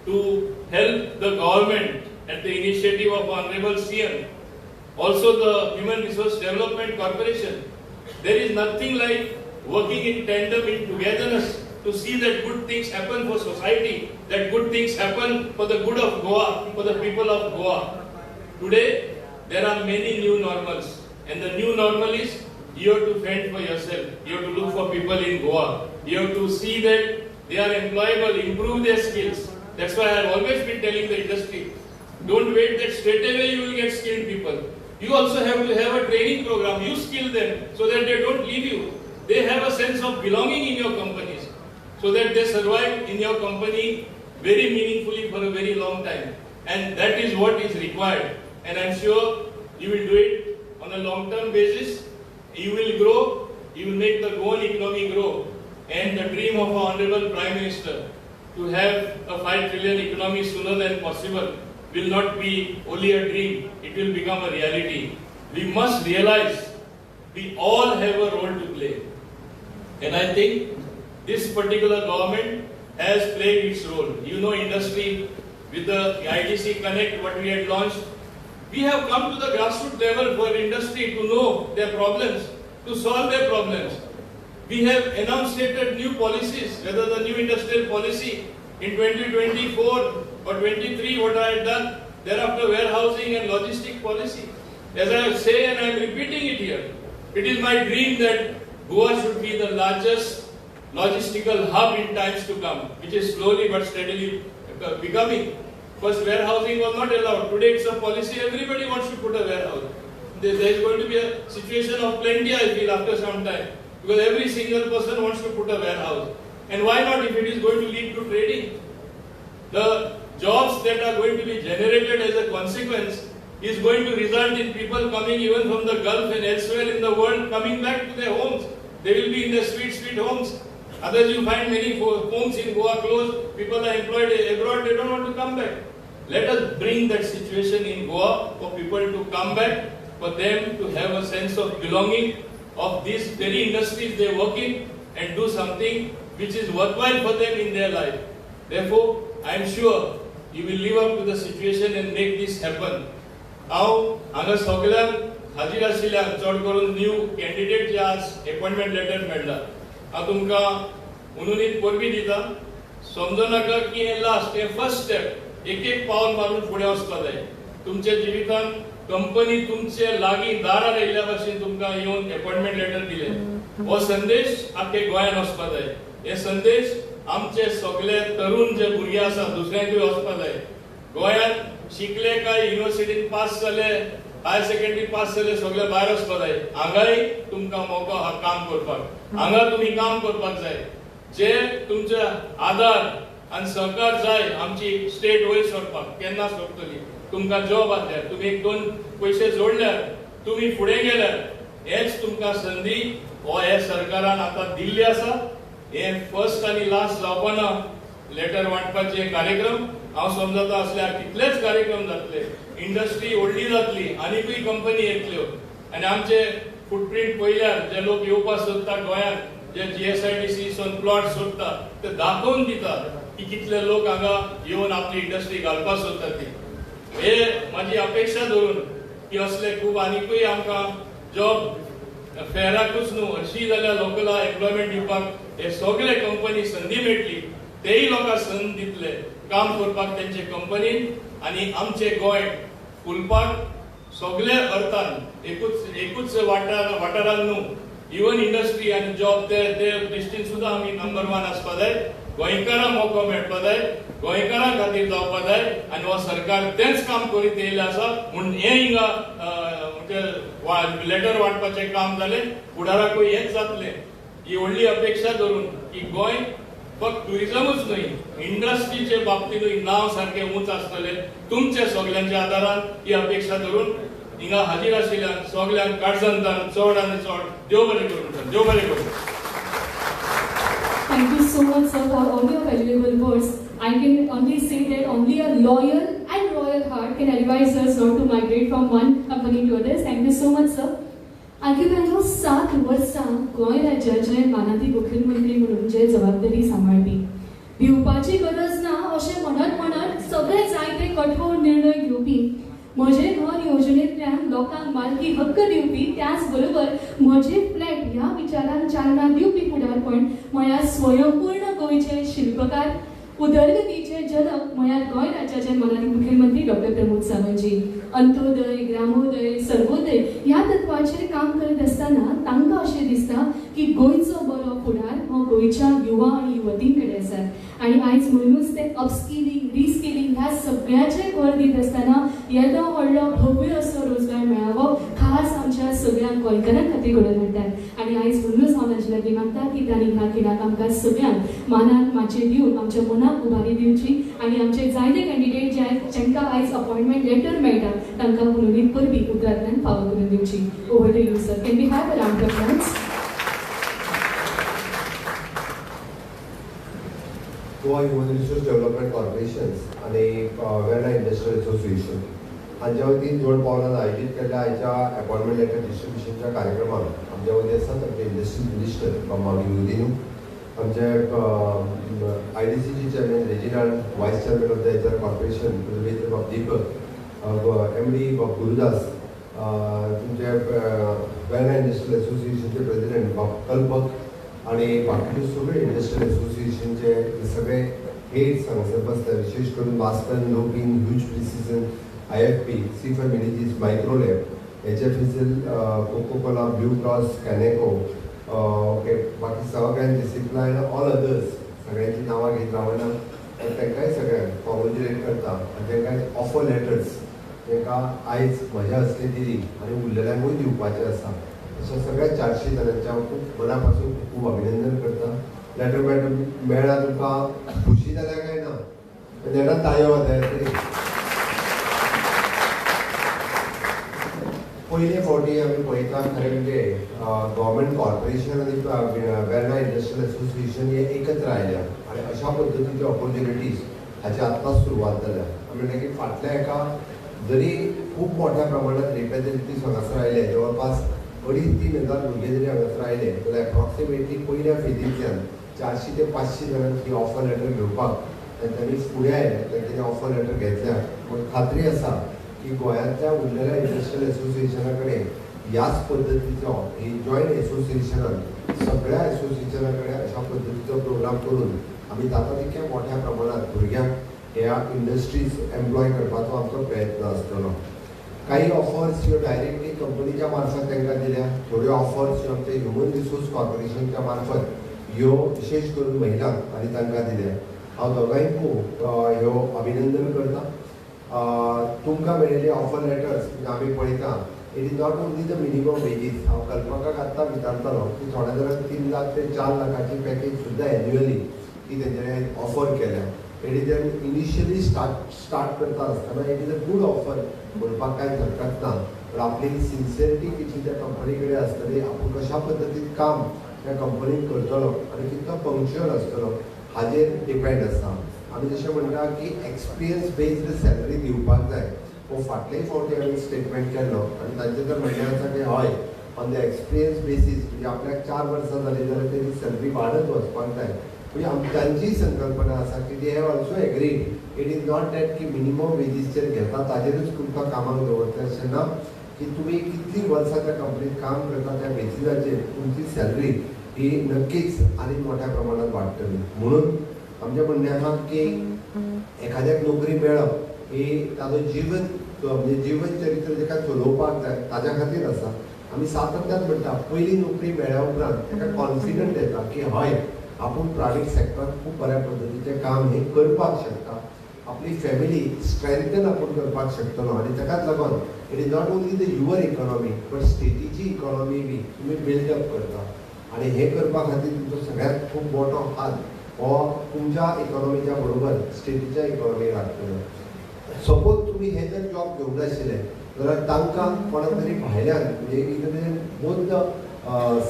to help the government at the initiative of Honorable CM, also the Human Resource Development Corporation. There is nothing like working in tandem, in togetherness, to see that good things happen for society, that good things happen for the good of Goa, for the people of Goa. Today, there are many new normals, and the new normal is you have to fend for yourself, you have to look for people in Goa, you have to see that they are employable, improve their skills. That's why I have always been telling the industry, don't wait that straight away you will get skilled people. You also have to have a training program, you skill them so that they don't leave you. They have a sense of belonging in your companies, so that they survive in your company very meaningfully for a very long time. And that is what is required. And I'm sure you will do it on a long-term basis. You will grow, you will make the Goan economy grow. And the dream of our Honorable Prime Minister to have a 5 trillion economy sooner than possible will not be only a dream, it will become a reality. We must realize we all have a role to play. And I think this particular government has played its role. You know, industry with the IDC Connect, what we had launched, we have come to the grassroots level for industry to know their problems, to solve their problems. We have enunciated new policies, whether the new industrial policy in 2024 or 23, what I had done, thereafter warehousing and logistic policy. As I say, and I am repeating it here, it is my dream that Goa should be the largest logistical hub in times to come, which is slowly but steadily becoming. First, warehousing was not allowed. Today it's a policy, everybody wants to put a warehouse. There is going to be a situation of plenty, I feel, after some time, because every single person wants to put a warehouse. And why not if it is going to lead to trading? The jobs that are going to be generated as a consequence is going to result in people coming even from the Gulf and elsewhere in the world, coming back to their homes. They will be in their sweet, sweet homes. Others, you find many homes in Goa closed, people are employed abroad, they don't want to come back. Let us bring that situation in Goa for people to come back, for them to have a sense of belonging of these very industries they work in and do something which is worthwhile for them in their life. Therefore, I am sure you will live up to the situation and make this happen. हांव हांगा सगळ्यांक हाजीर आशिल्ल्यान चड करून new candidate जे आज appointment letter मेळ्ळा, हांव तुमकां उनुनीत परबीं दिता. समजो नाका की हें लास्ट, हें फर्स्ट स्टेप. एक एक पावल मारून फुडें वचपाक जाय. तुमच्या जिवितांत कंपनी तुमचे लागीं दारार येयल्ल्या भाशेन तुमकां येवन अपॉइंटमेंट लेटर दिलें, हो संदेश आख्खे गोंयांत वचपाक जाय. हे संदेश आमचे सगळे तरुण जे भुरगे आसा दुसऱ्यांकूय वचपाक जाय. गोंयांत शिकले काय युनिवर्सिटीन पास जाले, हायर सेकंडरी पास जाले, सगळे भायर वचपाक जाय. हांगाय तुमकां मोको आहा काम करपाक, हांगा तुमी काम करपाक जाय. जे तुमचे आदार आनी सहकार जाय आमची स्टेट वयर सरपाक, केन्ना सोंपतली. तुमकां जॉब आसल्यार, तुमी एक दोन पयशे जोडल्यार, तुमी फुडें गेल्यार, हेच तुमकां संदी हो हे सरकारान आतां दिल्ली आसा. हे फर्स्ट आनी लास्ट जावपाना लेटर वांटपाचे कार्यक्रम. हांव समजता असल्यार कितलेच कार्यक्रम जातले, इंडस्ट्री व्हडली जातली, आनीकूय कंपनी येतल्यो. आनी आमचे फुटप्रिंट पळयल्यार जे लोक येवपाक सोदता गोंयांत, जे GSIDC सून प्लॉट सोदता, ते दाखोवन दिता की कितले लोक हांगा येवन आपली इंडस्ट्री घालपाक सोदता ती. हे म्हाजी अपेक्षा धरून की असले खूब आनीकूय आमकां जॉब फेराकूच न्हू, अशी जाल्यार लोकला एम्प्लॉयमेंट दिवपाक हे सगळे कंपनी संदी मेळटली, तेय लोकांक संद दितले काम करपाक तेंचे कंपनीन. आनी आमचे गोंय फुलपाक सगळे अर्थान एकूच वाठारान न्हू, इवन इंडस्ट्री आनी जॉब ते दृश्टीन सुद्दां आमी नंबर 1 आसपा जाय. गोंयकारांक मोको मेळपा जाय, गोंयकारां खातीर जावपा जाय. आनी हो सरकार तेंच काम करीत येयल्लें आसा म्हूण हें हिंगा म्हणजे लेटर वांटपाचें काम जालें, फुडाराकूय हेंच जातलें. ही व्हडली अपेक्षा धरून की गोंय फक्त टुरिजमूच न्हय, इंडस्ट्रीचे बाबतींतूय नांव सारकें उंच आसतलें तुमच्या सगल्यांच्या आदारान. ही अपेक्षा धरून हिंगा हाजीर आशिल्ल्यान सगल्यांक काळजांतल्यान चड आनी चड देव बरें करूं, देव बरें करूं. Thank you so much, sir, for all your valuable words. I can only say that only a loyal and royal heart can advise us not to migrate from one company to others. Thank you so much, sir. आगेबानो 7 वर्सां गोंय राज्याचे मानादी मुखेलमंत्री म्हणून जे जबाबदारी सांबाळपी, भिवपाची गरज ना अशें म्हणत म्हणत सगळे जायते कठोर निर्णय घेवपी, म्हजें घर योजनेंतल्यान लोकांक मालकी हक्क दिवपी, त्याच बरोबर म्हजें फ्लॅट ह्या विचारान चालना दिवपी फुडारपण म्हळ्यार स्वयंपूर्ण गोंयचे शिल्पकार, उदरगतीचे जनक म्हळ्यार गोंय राज्याचे मानादी मुखेलमंत्री डॉक्टर प्रमोद सावंतजी. अंत्योदय, ग्रामोदय, सर्वोदय ह्या तत्वाचेर काम करत आसतना तांकां अशें दिसता की गोंयचो बरो फुडार हो गोंयच्या युवा आनी युवतीं कडेन आसा आनी आयज म्हणूनच ते अपस्किलिंग, रिस्किलिंग ह्या सगळ्याचेर भर दीत आसतना येदो व्हडलो भव्य असो रोजगार मेळावो खास आमच्या सगळ्या गोंयकारां खातीर घडोवन हाडटात. आनी आयज म्हणूनच हांव तांचे लागीं मागता की तांणी ह्या खिणाक आमकां सगळ्यांक मानान माचयेर दिवन आमच्या मनाक उबारी दिवची आनी आमचे जायते कॅन्डिडेट जे जांकां आयज अपॉयंटमेंट लेटर मेळटा तांकां हुनून परबी उतरांतल्यान फावो करून दिवची. Over to you sir, can we have a round of applause? Goa human resource development corporation आनी वेर्णा इंडस्ट्रियल असोसिएशन हांच्या वतीन जोड पावलान आयोजीत केल्ल्या आयच्या अपॉयंटमेंट लेटर डिस्ट्रिब्युशनच्या कार्यक्रमाक आमच्या वतीन आसात आमचे इंडस्ट्रीज मिनिस्टर बाब माविन गुदिन्हो, आमचे IDCचे chairman Reginald, vice chairman of the HR corporation Rajendra Bab Deepak, MD Bab Gurudas, तुमचे वेर्णा इंडस्ट्रियल असोसिएशनचे प्रेसिडेंट बाब कल्पक आणि बाकीचे सगळे इंडस्ट्रियल असोसिएशनचे सगळे हेड्स हांगासर बसले, विशेष करून Vaspan, Lupin, Huge Precision, IFP, C for Menezes, Microlab, HFSL, Coca Cola, Blue Cross, Caneco, okay, बाकी सगळ्यांचे सिप्ला आनी ऑल अदर्स सगळ्यांची नांवां घेत रावना, तांकांय सगळ्यांक कॉंग्रेच्युलेट करता आनी तांकां ऑफर लेटर्स तांकां आयज म्हज्या हस्ते दिली आनी उरलेल्यांकूय दिवपाचें आसा. अशा सगळ्या 400 जाणांचें हांव खूब मना पासून खूब अभिनंदन करता. लेटर मेळ्ळा तुमकां खुशी जाल्या काय ना? लेटर ताळयो जाय तरी पयले फावटी आमी पळयता खरें म्हणजे गव्हर्मेंट कॉर्पोरेशन आनी वेर्णा इंडस्ट्रियल असोसिएशन हे एकत्र आयल्या आनी अशा पद्दतीच्यो ऑपॉर्च्युनिटीज हाची आत्ताच सुरवात जाल्या. म्हणटा की फाटल्या एका जरी खूब मोठ्या प्रमाणात रिप्रेझेंटेटिव्ह हांगासर आयले, जवळपास 2.5-3 हजार भुरगे जरी हांगासर आयले जाल्यार एप्रॉक्सिमेटली पयल्या फेजींतल्यान 400 ते 500 जाणांक ही ऑफर लेटर घेवपाक तांच्यांनी फुडें आयले, तांच्यांनी ऑफर लेटर घेतल्या. पूण खात्री आसा की गोंयांतल्या उरलेल्या इंडस्ट्रियल असोसिएशना कडेन ह्याच पद्दतीचो ही जॉयंट असोसिएशनान सगळ्या असोसिएशना कडेन अशा पद्दतीचो प्रोग्राम करून आमी जाता तितक्या मोठ्या प्रमाणात भुरग्यांक ह्या इंडस्ट्रीज एम्प्लॉय करपाचो आमचो प्रयत्न आसतलो. काही ऑफर्स ह्यो डायरेक्टली कंपनीच्या मार्फत तांकां दिल्या, थोड्यो ऑफर्स ह्यो आमच्या ह्युमन रिसोर्स कॉर्पोरेशनच्या मार्फत ह्यो विशेष करून महिलांक आनी तांकां दिल्या. हांव दोगांयकूय ह्यो अभिनंदन करता. तुमकां मेळिल्ले ऑफर लेटर्स म्हणजे आमी पळयता it is not only the minimum wages. हांव कल्पकाक आत्तां विचारतालो की थोड्या जाणांक 3 लाख ते 4 लाखाची पॅकेज सुद्दां एन्युअली ती तेंच्यांनी ऑफर केल्या. It is an initially start करता आसतना it is a good offer म्हणपाक कांयच हरकत ना, पण आपली सिन्सियरिटी कितली त्या कंपनी कडेन आसतली, आपूण कशा पद्दतीन काम त्या कंपनीन करतलो आनी कितलो पंक्च्युअल आसतलो हाजेर डिपेंड आसा. आमी जशें म्हणटा की एक्सपिरियन्स बेस्ड सॅलरी दिवपाक जाय, हो फाटलेय फावटी आमी स्टेटमेंट केल्लो आनी तांचें तर म्हणणें आसा की हय ऑन the experience basis म्हणजे आपल्याक 4 वर्सां जालीं जाल्यार तेजी सॅलरी वाडत वचपाक जाय. म्हणजे तांचीय संकल्पना आसा की they have also agreed it is not that की मिनिमम वेजीसचेर घेता ताजेरूच तुमकां कामाक दवरता अशें ना, की तुमी कितलीं वर्सां त्या कंपनीत काम करता त्या बेसिसाचेर तुमची सॅलरी ही नक्कीच आनी मोठ्या प्रमाणात वाडटली. म्हणून आमचें म्हणणें आसा की एखाद्याक नोकरी मेळप ही ताजो जीवन म्हणजे जीवन चरित्र ताका चलोवपाक जाय ताज्या खातीर आसा. आमी सातत्यान म्हणटा पयली नोकरी मेळ्ळ्या उपरांत ताका कॉन्फिडंट येता की हय आपूण प्रायवेट सेक्टरान खूब बऱ्या पद्दतीचें काम हें करपाक शकता, आपली फॅमिली स्ट्रेंथन आपूण करपाक शकतलो. आनी ताकाच लागून it is not only the your economy but स्टेटीची economy बी तुमी बिल्डअप करता आनी हें करपा खातीर तुमचो सगळ्यांत खूब मोठो हात हो तुमच्या इकॉनॉमीच्या बरोबर स्टेटीच्या इकॉनॉमी लागतलो. सपोज तुमी हे जर जॉब घेवंक नाशिल्ले जाल्यार तांकां कोणाक तरी भायल्यान म्हणजे even both the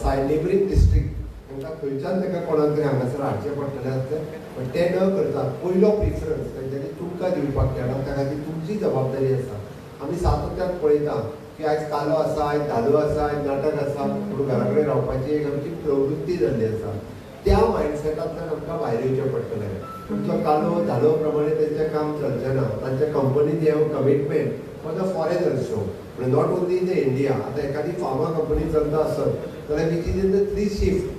side neighbouring district तांकां खंयच्यान ताका कोणाक तरी हांगासर हाडचें पडटलें आसलें. पण तें न करता पयलो प्रिफरन्स तेंच्यांनी तुमकां दिवपाक केला, त्या खातीर तुमची जबाबदारी आसा. आमी सातत्यान पळयता की आयज कालो आसा, आयज धालो आसा, आयज नाटक आसा, पूण घरा कडेन रावपाची एक आमची प्रवृत्ती जाल्ली आसा. त्या मायंडसेटांतल्यान आमकां भायर येवचें पडटलें. तुमचो कालो धालो प्रमाणे तेंचें काम चलचें ना. तांच्या कंपनीन they have commitment for the foreign also, म्हणजे not only in the India. आतां एखादी फार्मा कंपनी चलता आसत जाल्यार which is in the 3 shift,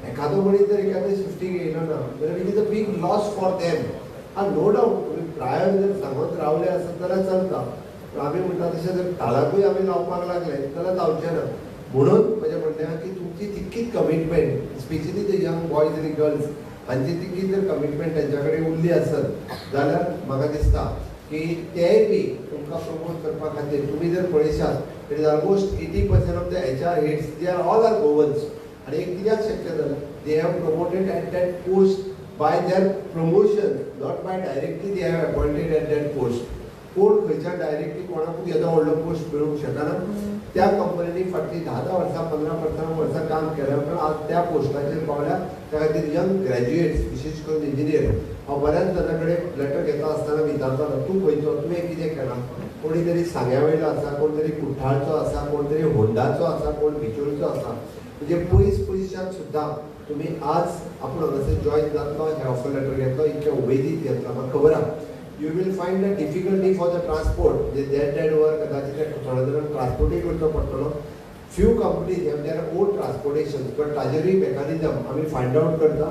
एखादो मनीस जर एखाद्या शिफ्टीक येयलो ना जाल्यार which is a big loss for them. आनी नो डावट तुमी प्रायर जर सांगत रावले आसत जाल्यार चलता, पूण आमी म्हणटा तशें जर कालाकूय आमी लावपाक लागले जाल्यार जावचें ना. म्हणून म्हजें म्हणणें आहा की तुमची तितकीच commitment, specially the young boys आनी गर्ल्स हांची तितकी जर कमिटमेंट तेंच्या कडेन उरली आसत जाल्यार म्हाका दिसता की तेय बी तुमकां प्रमोट करपा खातीर तुमी जर पळयशात it is almost 80% of the HR heads they are all are Goans. आनी एक कित्याक शक्य जालें, they have promoted at that post by their promotion, not by directly they have appointed at that post. कोण खंयच्या डायरेक्टली कोणाकूच येदो व्हडलो पोस्ट मेळूंक शकना. त्या कंपनींनी फाटलीं 10-10 वर्सां 15-15 वर्सां काम केल्या उपरांत आज त्या पोस्टाचेर पावल्या. त्या खातीर यंग ग्रॅज्युएट्स विशेश करून इंजिनियर, हांव बऱ्याच जाणां कडेन लेटर घेता आसतना विचारतालो तूं खंयचो, तुवें कितें केलां. कोणी तरी सांग्या वयलो आसा, कोण तरी कुठ्ठाळचो आसा, कोण तरी होंडाचो आसा, कोण बिचोलचो आसा. म्हणजे पयस पयसच्यान सुद्दां तुमी आज आपूण हांगासर जॉयन जातलो, हें ऑफर लेटर घेतलो, इतकें उमेदीत घेतला. म्हाका खबर आहा you will find a difficulty for the transport, म्हणजे देड देड वर कदाचित थोड्या जाणांक ट्रान्सपोर्टूय करचो पडटलो. Few companies have their own transportation, but ताजेरूय mechanism आमी फायंड आवट करता.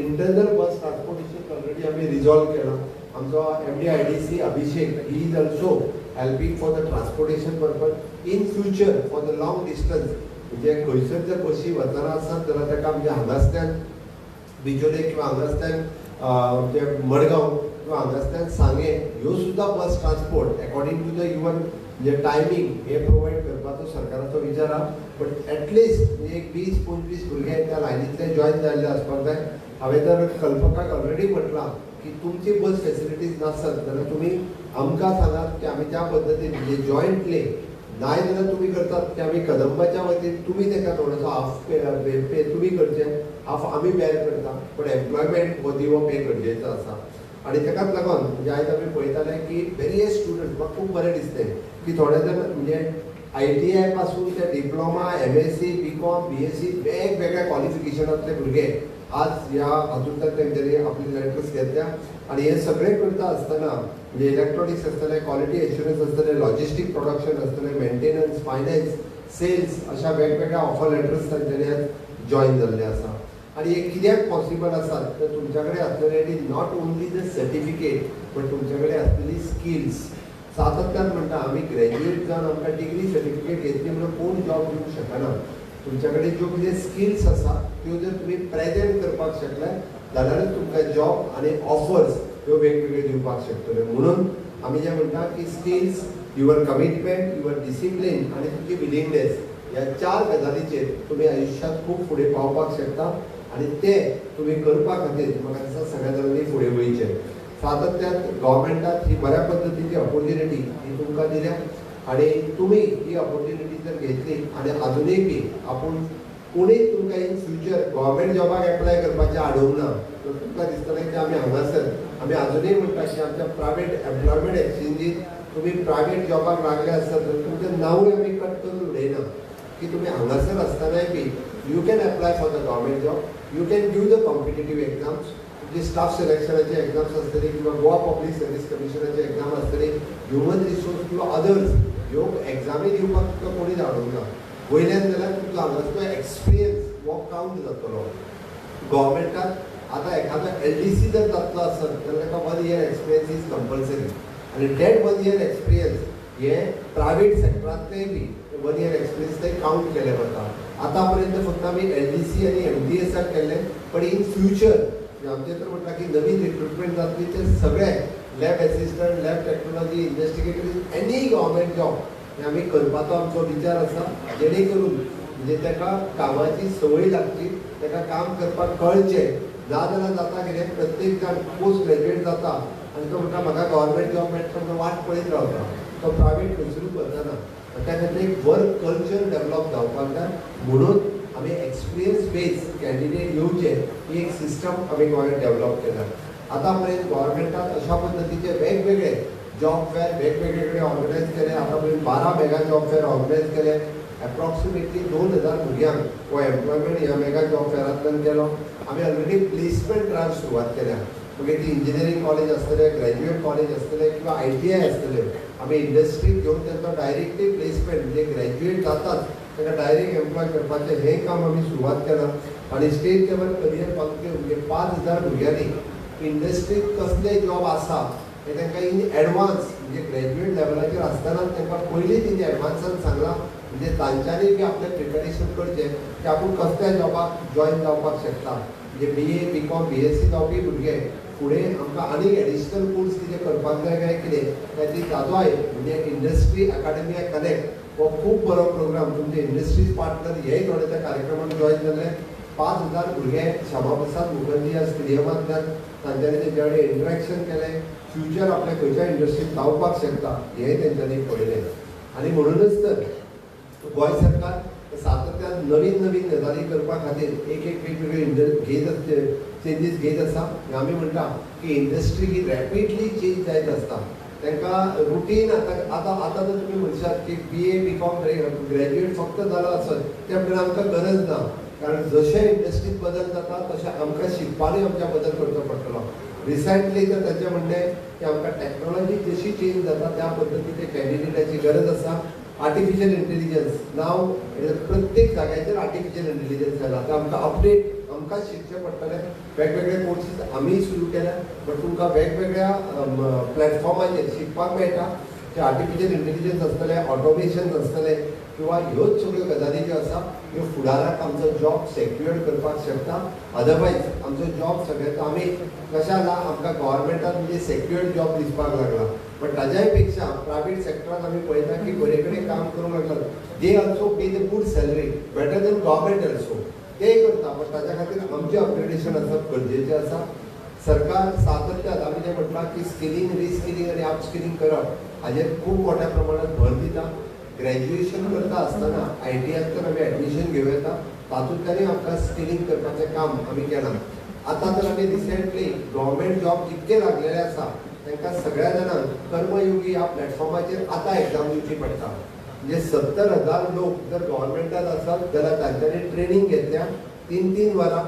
इंटरनल बस ट्रान्सपोर्टेशन ऑलरेडी आमी रिजॉल्व केलां. आमचो MD IDC Abhishek he is also helping for the transportation purpose. In future for the long distance म्हणजे खंयसर जर बशी वतना आसत जाल्यार ताका म्हणजे हांगासल्यान बिजोले किंवा हांगासल्यान म्हणजे मडगांव किंवा हांगासल्यान सांगें ह्यो सुद्दां bus transport according to the even म्हणजे टायमींग हे प्रोवायड करपाचो सरकाराचो विचार आहा. बट एटलिस्ट म्हणजे एक 20-25 भुरगे त्या लायनींतले जॉयन जाल्ले आसपाक जाय. हांवें तर कल्पकाक ऑलरेडी म्हटलां की तुमची बस फेसिलिटीज नासत जाल्यार तुमी आमकां सांगात की आमी त्या पद्दतीन म्हणजे जॉयंटली, नाय जाल्यार तुमी करतात की आमी कदंबाच्या वतीन तुमी ताका थोडोसो हाफ पे तुमी करचें, हाफ आमी बेर करता, पूण एम्प्लॉयमेंट हो दिवप हें गरजेचो आसा. आनी ताकाच लागून म्हणजे आयज आमी पळयताले की वेरियस स्टुडंट, म्हाका खूब बरें दिसलें की थोडे जाण म्हणजे ITI पासून ते डिप्लोमा, MSc, BCom, BSc वेगवेगळ्या क्वॉलिफिकेशनांतले भुरगे आज ह्या हातूंतल्यान तेंच्यांनी आपली लेटर्स घेतल्या. आनी हें सगळें करता आसतना म्हणजे इलेक्ट्रॉनिक्स आसतलें, क्वॉलिटी एश्युरन्स आसतलें, लॉजिस्टीक प्रोडक्शन आसतलें, मेंटेनन्स, फायनान्स, सेल्स अशा वेगवेगळ्या ऑफर लेटर्स तांच्यांनी आज जॉयन जाल्ले आसा. आनी हें कित्याक पॉसिबल आसा तर तुमच्या कडेन आसलेले it is not only the certificate but तुमच्या कडेन आसलेली स्किल्स. सातत्यान म्हणटा आमी ग्रॅज्युएट जावन आमकां डिग्री सर्टिफिकेट घेतली म्हणून कोण जॉब दिवंक शकना. तुमच्या कडेन ज्यो कितें स्किल्स आसा त्यो जर तुमी प्रेजेंट करपाक शकले जाल्यारच तुमकां जॉब आनी ऑफर्स ह्यो वेगवेगळ्यो दिवपाक शकतल्यो. म्हणून आमी जें म्हणटा की skills, your commitment, your discipline आनी तुमची विलिंगनेस ह्या 4 गजालीचेर तुमी आयुश्यांत खूब फुडें पावपाक शकता. आनी ते तुमी करपा खातीर म्हाका दिसता सगळ्या जाणांनी फुडें वयचें. सातत्यान गव्हर्मेंटान ही बऱ्या पद्दतीची ऑपोर्च्युनिटी ही तुमकां दिल्या आनी तुमी ही ऑपोर्च्युनिटी जर घेतली आनी आजुनूय बी आपूण कोणूय तुमकां इन फ्युचर गव्हर्मेंट जॉबाक एप्लाय करपाचें आडोवंक ना तर तुमकां दिसतलें की आमी हांगासर आमी आजुनूय म्हणटा की आमच्या प्रायवेट एम्प्लॉयमेंट एक्सचेंजीत तुमी प्रायवेट जॉबाक लागले आसत तर तुमचें नांवूय आमी कट करून उडयना की तुमी हांगासर आसतनाय बी you can apply for the government job, you can give the competitive exams. तुमची स्टाफ सिलेक्शनाची एक्झाम्स आसतली किंवा गोवा पब्लीक सर्वीस कमिशनाची एक्झाम आसतली, ह्युमन रिसोर्स किंवा अदर्स ह्यो एक्झामी दिवपाक तुका कोणीच आडोवंक ना. वयल्यान जाल्यार तुमचो हांगासर एक्सपिरियन्स हो कावंट जातलो. गव्हर्मेंटान आतां एखादो LDC जर जातलो आसत जाल्यार ताका 1 year experience is compulsory आनी that 1 year experience हे प्रायवेट सेक्टरांतलेय बी 1 year experience ते कावंट केले वता. आतां पर्यंत फक्त आमी LDC आनी MTSाक केल्ले, पण इन फ्युचर आमचें तर म्हटलां की नवीन रिक्रुटमेंट जातली ते सगळे lab assistant, lab technology, investigator, any government job हे आमी करपाचो आमचो विचार आसा, जेणे करून म्हणजे ताका कामाची संवय लागची, ताका काम करपाक कळचें. ना जाल्यार जाता कितें, प्रत्येक जाण पोस्ट ग्रॅज्युएट जाता आनी तो म्हणटा म्हाका गव्हर्मेंट जॉब मेळटा म्हणून वाट पळयत रावता, तो प्रायवेट खंयसरूच वचना. त्या खातीर एक वर्क कल्चर डेवलप जावपाक जाय, म्हणून आमी एक्सपिरियन्स बेज कॅन्डिडेट येवचे ही एक सिस्टम आमी गोंयांत डेवलप केल्या. आतां पर्यंत गव्हर्मेंटान अशा पद्दतीचे वेगवेगळे जॉब फेअर वेगवेगळे कडेन ऑर्गनायज केले. आतां पर्यंत 12 मेगा जॉब फेअर ऑर्गनायज केले. एप्रॉक्सिमेटली 2000 भुरग्यांक हो एम्प्लॉयमेंट ह्या मेगा जॉब फेअरांतल्यान केलो. आमी ऑलरेडी प्लेसमेंट ड्रायव्ह सुरवात केल्या. मागीर ती इंजिनियरींग कॉलेज आसतले, ग्रॅज्युएट कॉलेज आसतले किंवा ITI आसतले, आमी इंडस्ट्रीक घेवन तांचो डायरेक्टली प्लेसमेंट म्हणजे ग्रॅज्युएट जाताच ताका डायरेक्ट एम्प्लॉय करपाचें हें काम आमी सुरवात केलां. आनी स्टेट लेवल करियर कॉन्क्लेव म्हणजे 5000 भुरग्यांनी इंडस्ट्रीक कसले जॉब आसा हे तांकां इन एडवान्स म्हणजे ग्रॅज्युएट लेवलाचेर आसतनाच तांकां पयलींच इन एडवान्सान सांगलां, म्हणजे तांच्यांनी बी आपलें प्रिपेरेशन करचें की आपूण कसल्या जॉबाक जॉयन जावपाक शकता. म्हणजे BA BCom BSc जावपी भुरगे फुडें आमकां आनीक एडिशनल कोर्स कितें करपाक जाय काय कितें ताची ताजो आहे म्हणजे इंडस्ट्री अकाडेमिया कनेक्ट हो खूब बरो प्रोग्राम. तुमचे इंडस्ट्रीज पार्टनर हेय थोडे त्या कार्यक्रमाक जॉयन जाल्ले. 5000 भुरगे श्यामाप्रसाद मुखर्जी ह्या स्टेडियमांतल्यान तांच्यांनी तेंच्या कडेन इंटरेक्शन केलें, फ्युचर आपल्या खंयच्या इंडस्ट्रीत जावपाक शकता हें तेंच्यांनी पळयलें. आनी म्हणूनच तर गोंय सरकार सातत्यान नवीन नवीन गजाली करपा खातीर एक एक वेगवेगळे घेत चेंजीस घेत आसा. आमी म्हणटा की इंडस्ट्री ही रॅपिडली चेंज जायत आसता, तांकां रुटीन आतां आतां आतां जर तुमी म्हणशात की BA BCom graduate फक्त जालो आसत ते म्हणटा आमकां गरज ना, कारण जशें इंडस्ट्रीत बदल जाता तशें आमकां शिकपानूय आमच्या बदल करचो पडटलो. रिसेंटली तर ताचें म्हणणें की आमकां टॅक्नोलॉजी जशी चेंज जाता त्या पद्दतीचे कॅन्डिडेटाची गरज आसा. आर्टिफिशियल इंटेलिजन्स नाव प्रत्येक जाग्याचेर आर्टिफिशियल इंटेलिजन्स आयला, आतां आमकां अपडेट आमकां शिकचें पडटलें. वेगवेगळे कोर्सीस आमी सुरू केल्या, बट तुमकां वेगवेगळ्या प्लॅटफॉर्माचेर शिकपाक मेळटा. जे आर्टिफिशियल इंटेलिजन्स आसतलें, ऑटोमेशन आसतलें किंवा ह्योच सगळ्यो गजाली ज्यो आसा ह्यो फुडाराक आमचो जॉब सेक्युअर करपाक शकता. अदरवायज आमचो जॉब सगळ्याचो आमी कशें जाला आमकां गव्हर्मेंटान म्हणजे सेक्युअर जॉब दिसपाक लागला, बट ताज्याय पेक्षा प्रायवेट सेक्टरान आमी पळयता की बरे कडेन काम करूंक लागतात. They also pay the good salary better than government also, ते करता, बट ताज्या खातीर आमचें अपग्रेडेशन आसप गरजेचें आसा. सरकार सातत्यान आमी जें म्हटलां की स्किलिंग, रिस्किलिंग आनी अपस्किलिंग करप हाजेर खूब मोठ्या प्रमाणात भर दिता. ग्रॅज्युएशन करता आसतना ITI आमी एडमिशन घेवं येता, तातूंतल्यानूय आमकां स्किलिंग करपाचें काम आमी केलां. आतां तर आमी रिसेंटली गव्हर्मेंट जॉब जितके लागलेले आसा तांकां सगळ्या जाणांक कर्मयोगी ह्या प्लॅटफॉर्माचेर आतां एग्जाम दिवची पडटा. म्हणजे 70,000 लोक जर गव्हर्मेंटात आसत जाल्यार तांच्यांनी ट्रेनींग घेतल्या, 3-3 वरां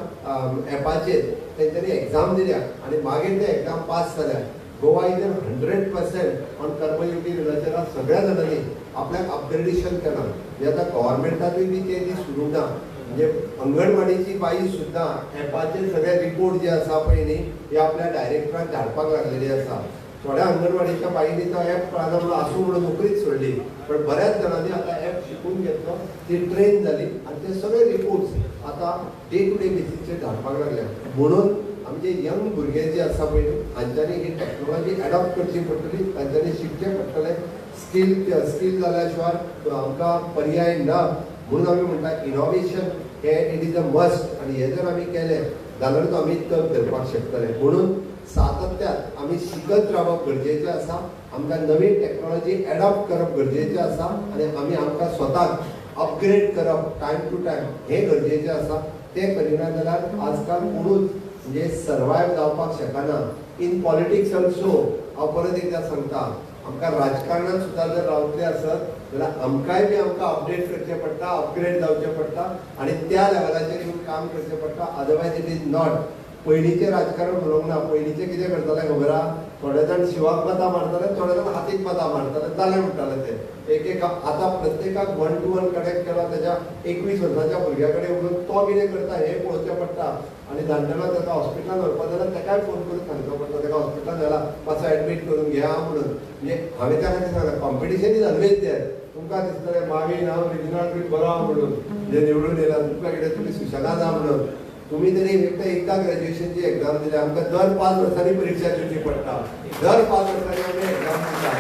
एपाचेर तेंच्यांनी एग्जाम दिल्या आनी मागीर ते एग्जाम पास जाल्या. गोवा is 100% on Karmayogi रिलाचेर सगळ्या जाणांनी आपल्याक अपग्रेडेशन केलां. म्हणजे आतां गव्हर्मेंटानूय बी ते दीस उरूंक ना, म्हणजे अंगणवाडीची बाई सुद्दां एपाचेर सगळे रिपोर्ट जे आसा पळय न्ही हे आपल्या डायरेक्टराक धाडपाक लागलेली आसा. थोड्या अंगणवाडीच्या बाईंनी तो एप कळना म्हणून आसूं म्हणून नोकरीच सोडली, पण बऱ्याच जाणांनी आतां एप शिकून घेतलो, ती ट्रेन जाली आनी ते सगळे रिपोर्ट्स आतां डे टू डे बेसीसचेर धाडपाक लागल्या. म्हणून आमचे यंग भुरगे जे आसा पळय न्ही हांच्यांनी ही टॅक्नोलॉजी एडॉप्ट करची पडटली, तांच्यांनी शिकचें पडटलें. स्कील जाल्या शिवाय आमकां पर्याय ना, म्हणून आमी म्हणटा इनोवेशन हें it is a must. आनी हें जर आमी केलें जाल्यारूच आमी तग धरपाक शकतले. म्हणून सातत्यान आमी शिकत रावप गरजेचें आसा, आमकां नवीन टॅक्नोलॉजी एडॉप्ट करप गरजेचें आसा आनी आमी आमकां स्वताक अपग्रेड करप टायम टू टायम हें गरजेचें आसा. तें करिना जाल्यार आजकाल कोणूच म्हणजे सर्वायव जावपाक शकना. इन पॉलिटिक्स ऑल्सो हांव परत एकदां सांगता, आमकां राजकारणांत सुद्दां जर रावतले आसत जाल्यार आमकांय बी आमकां अपडेट करचें पडटा, अपग्रेड जावचें पडटा आनी त्या लेवलाचेर येवन काम करचें पडटा. Otherwise it is not. पयलींचें राजकारण उलोवंक ना, पयलींचें कितें करताले खबर आहा, थोडे जाण शिवाक मतां मारताले, थोडे जाण हातीक मतां मारताले, जालें म्हणटाले ते एक एक. आतां प्रत्येकाक 1 to 1 connect केला, तेज्या 21 वर्साच्या भुरग्या कडेन उलोवन तो कितें करता हें पळोवचें पडटा आनी जाणटेलो ताका हॉस्पिटलान व्हरपा जाल्यार ताकाय फोन करून सांगचो पडटा, ताका हॉस्पिटलान व्हेला मातसो एडमीट करून घेया म्हणून. म्हणजे हांवें त्या खातीर सांगलां कॉम्पिटिशन is always there. तुमकां दिसतलें मागीर हांव रिजिनाल्ड बीन बरो आहा म्हणून, जे निवडून येयला तुमकां कितें तुमी सुशेगाद आहा म्हणून. तुमी तरी फक्त एकदां ग्रॅज्युएशनची एग्जाम दिल्या, आमकां दर 5 वर्सांनी परिक्षा दिवची पडटा, दर 5 वर्सांनी आमी एग्जाम दिता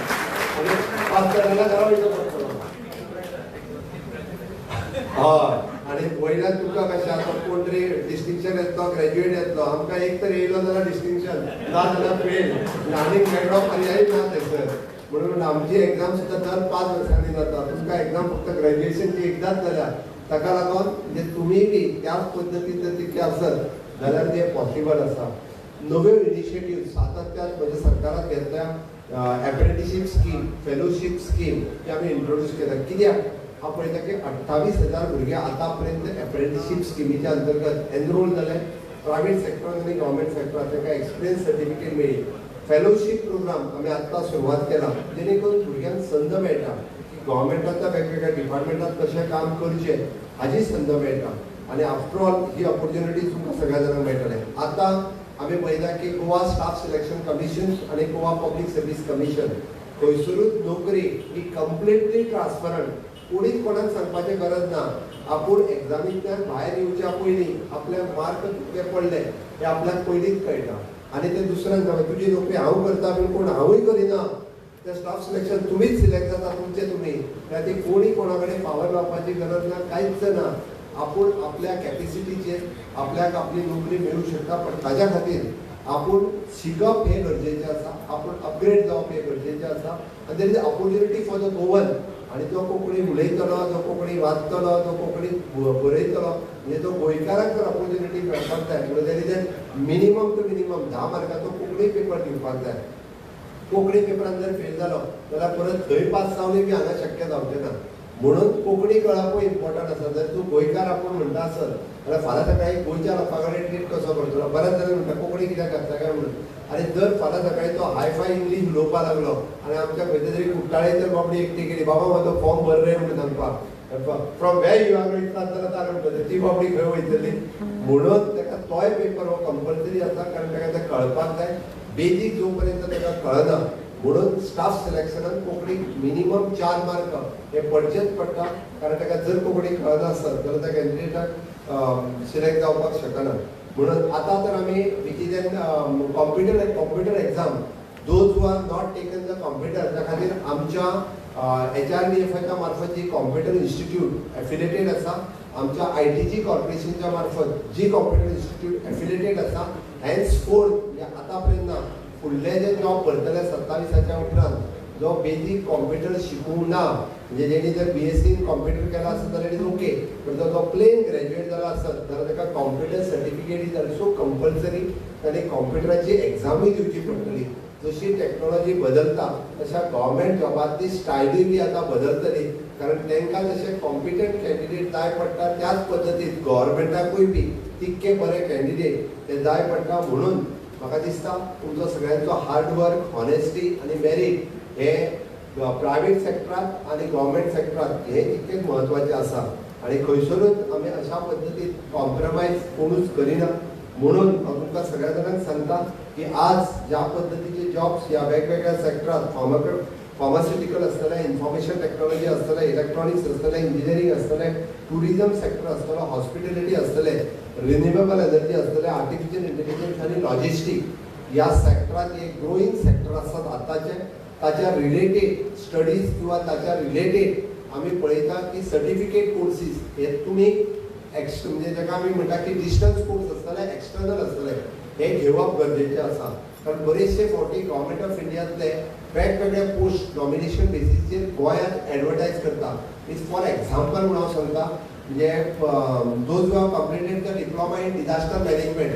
आनी पास जाल्यार घरा वयचो पडटलो. हय, आनी वयल्यान तुमकां कशें आतां कोण तरी डिस्टिंक्शन येतलो, ग्रॅज्युएट येतलो, आमकां एक तर येयलो जाल्यार डिस्टिंक्शन, ना जाल्यार फेल, आनीक मेळ्ळो पर्याय ना थंयसर. म्हणून आमची एग्जाम सुद्दां दर 5 वर्सांनी जाता, तुमकां एग्जाम फक्त ग्रॅज्युएशनची एकदांच जाल्या. ताका लागून म्हणजे तुमी बी त्याच पद्दतीन जर तितकें आसत जाल्यार तें पॉसिबल आसा. नव्यो इनिशिएटीव सातत्यान म्हणजे सरकारान घेतल्या, एप्रेंटिशीप स्कीम, फेलोशीप स्कीम ती आमी इंट्रोड्यूस केल्या. कित्याक हांव पळयता की 28,000 भुरगे आतां पर्यंत एप्रेंटिशीप स्किमीच्या अंतर्गत एनरोल जाले प्रायवेट सेक्टरान आनी गव्हर्मेंट सेक्टरान, तांकां एक्सपिरियन्स सर्टिफिकेट मेळ्ळी. फेलोशीप प्रोग्राम आमी आत्तां सुरवात केला, जेणे करून भुरग्यांक संद मेळटा की गव्हर्मेंटांतल्या वेगवेगळ्या डिपार्टमेंटांत कशें काम करचें हाजी संद मेळटा. आनी आफ्टर ऑल ही ऑपॉर्च्युनिटी तुमकां सगळ्या जाणांक मेळटलें. आतां आमी पळयता की गोवा स्टाफ सिलेक्शन कमिशन आनी गोवा पब्लीक सर्वीस कमिशन खंयसरूच नोकरी ही कंप्लिटली ट्रान्सपरंट, कोणीच कोणाक सांगपाचें गरज ना. आपूण एग्जामींतल्यान भायर येवच्या पयलीं आपल्याक मार्क कितले पडले हे आपल्याक पयलींच कळटा. आनी ते दुसऱ्यांक सांगता तुजी नोकरी हांव करता बीन कोण हांवूय करिना, ते स्टाफ सिलेक्शन तुमीच सिलेक्ट जाता तुमचे तुमी, त्या ती कोणी कोणा कडेन फावर लावपाची गरज ना, कांयच ना. आपूण आपल्या कॅपेसिटीचेर आपल्याक आपली नोकरी मेळूं शकता, पण ताज्या खातीर आपूण शिकप हें गरजेचें आसा, आपूण अपग्रेड जावप हें गरजेचें आसा. आनी there is opportunity for the Goan. आनी जो कोंकणी उलयतलो, जो कोंकणी वाचतलो, जो कोंकणी बरयतलो, म्हणजे तो गोंयकाराक जर ऑपॉर्च्युनिटी मेळपाक जाय म्हणून there is an minimum to minimum 10 मार्काचो कोंकणी पेपर दिवपाक जाय. कोंकणी पेपरान जर फेल जालो जाल्यार परत थंय पास जावनूय बी हांगा शक्य जावचें ना. म्हणून कोंकणी कळपूय इम्पॉर्टंट आसा. जर तूं गोंयकार आपूण म्हणटा आसत जाल्यार फाल्यां सकाळीं गोंयच्या लोकां कडेन ट्रीट कसो करतलो. बऱ्याच जाणां म्हणटा कोंकणी कित्याक घातला काय म्हणून, आनी जर फाल्यां सकाळीं तो हाय फाय इंग्लीश उलोवपाक लागलो आनी आमच्या खंयच्या तरी कुट्टाळे तर बाबडी एकटी केली, बाबा म्हजो फॉर्म भर रे म्हणून सांगपाक, फ्रॉम वेर you are इतला जाल्यार म्हणटा ती बाबडी खंय वयतली. म्हणून ताका तोय पेपर हो कंपल्सरी आसा, कारण ताका तें कळपाक जाय. बेजीक जो पर्यंत ताका कळना म्हणून स्टाफ सिलेक्शनान कोंकणीक मिनिमम 4 मार्क हे पडचेच पडटा, कारण ताका जर कोंकणी कळना आसत जाल्यार त्या कॅन्डिडेटाक सिलेक्ट जावपाक शकना. म्हणून आतां तर आमी which is an computer exam, those who are not taken the computer, त्या खातीर आमच्या HRDFच्या मार्फत जी कॉम्प्युटर इन्स्टिट्यूट एफिलेटेड आसा, आमच्या ITG कॉर्पोरेशनच्या मार्फत जी कॉम्प्युटर इन्स्टिट्यूट एफिलेटेड आसा, हेन्स फोर्थ म्हणजे आतां पर्यंत फुडले जे जॉब भरतले 27 उपरांत जो बेजीक कॉम्प्युटर शिकूंक ना, म्हणजे जेणी जर BSc in computer केला आसत जाल्यार it is okay, पण जर तो प्लेन ग्रॅज्युएट जाला आसत जाल्यार ताका computer certificate is also compulsory. ताणें कॉम्प्युटराची एग्जामूय दिवची पडटली. जशी टॅक्नोलॉजी बदलता तशा गव्हर्मेंट जॉबांतली स्टायलूय बी आतां बदलतली, कारण तांकां जशे कॉम्पिटंट कॅन्डिडेट जाय पडटा त्याच पद्दतीन गव्हर्मेंटाकूय बी तितके बरे कॅन्डिडेट ते जाय पडटा. म्हणून म्हाका दिसता तुमचो सगळ्यांचो हार्डवर्क, हॉनेस्टी आनी मेरीट हे प्रायवेट सेक्टरांत आनी गव्हर्मेंट सेक्टरांत हे तितकेच म्हत्वाचें आसा. आनी खंयसरूच आमी अशा पद्दतीन कॉम्प्रोमायज कोणूच करिना. म्हणून हांव तुमकां सगळ्या जाणांक सांगता की आज ज्या पद्दतीचे जॉब्स ह्या वेगवेगळ्या सेक्टरांत, फार्मास्युटिकल आसतलें, इन्फॉर्मेशन टॅक्नॉलॉजी आसतलें, इलेक्ट्रॉनिक्स आसतलें, इंजिनियरींग आसतलें, ट्युरिजम सेक्टर आसतलो, हॉस्पिटॅलिटी आसतलें, रिन्युएबल एनर्जी आसतलें, आर्टिफिशियल इंटेलिजन्स आनी लॉजिस्टीक ह्या सेक्टरांत एक ग्रोईंग सेक्टर आसात आतांचे. ताच्या रिलेटेड स्टडीज किंवा ताच्या रिलेटेड आमी पळयता की सर्टिफिकेट कोर्सीस हे तुमी म्हणजे ताका आमी म्हणटा की डिस्टन्स कोर्स आसतले, एक्सटर्नल आसतले, हे घेवप गरजेचें आसा. कारण बरेचशे फावटी गव्हर्मेंट ऑफ इंडियांतले वेगवेगळे पोस्ट नॉमिनेशन बेसीसचेर गोंयांत एडवर्टायज करता. Is for example म्हणून हांव सांगता, म्हणजे those who have completed the diploma in disaster management,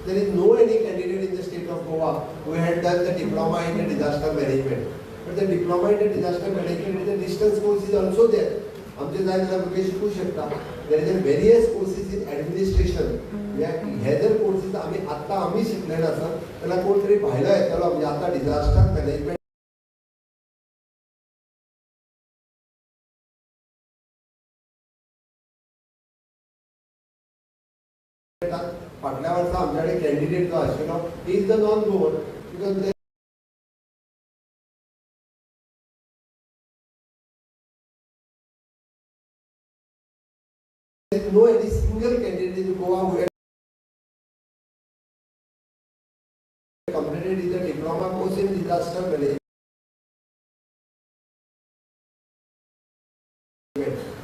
there is no any candidate in the state of Goa who had done the diploma in the disaster management. But the diploma in the disaster management is a distance course is also there. आमचे जाय जाल्यार भुरगे शिकूं शकता. There is a various courses in administration. हे जर courses आमी आत्तां आमी शिकलेले आसत जाल्यार कोण तरी भायलो येतलो, म्हणजे आतां डिजास्टर मॅनेजमेंट फाटल्या वर्सा आमच्या कडेन कॅन्डिडेट जो आशिल्लो is the non Goan, because no any single candidate in Goa who had completed either diploma course in disaster management.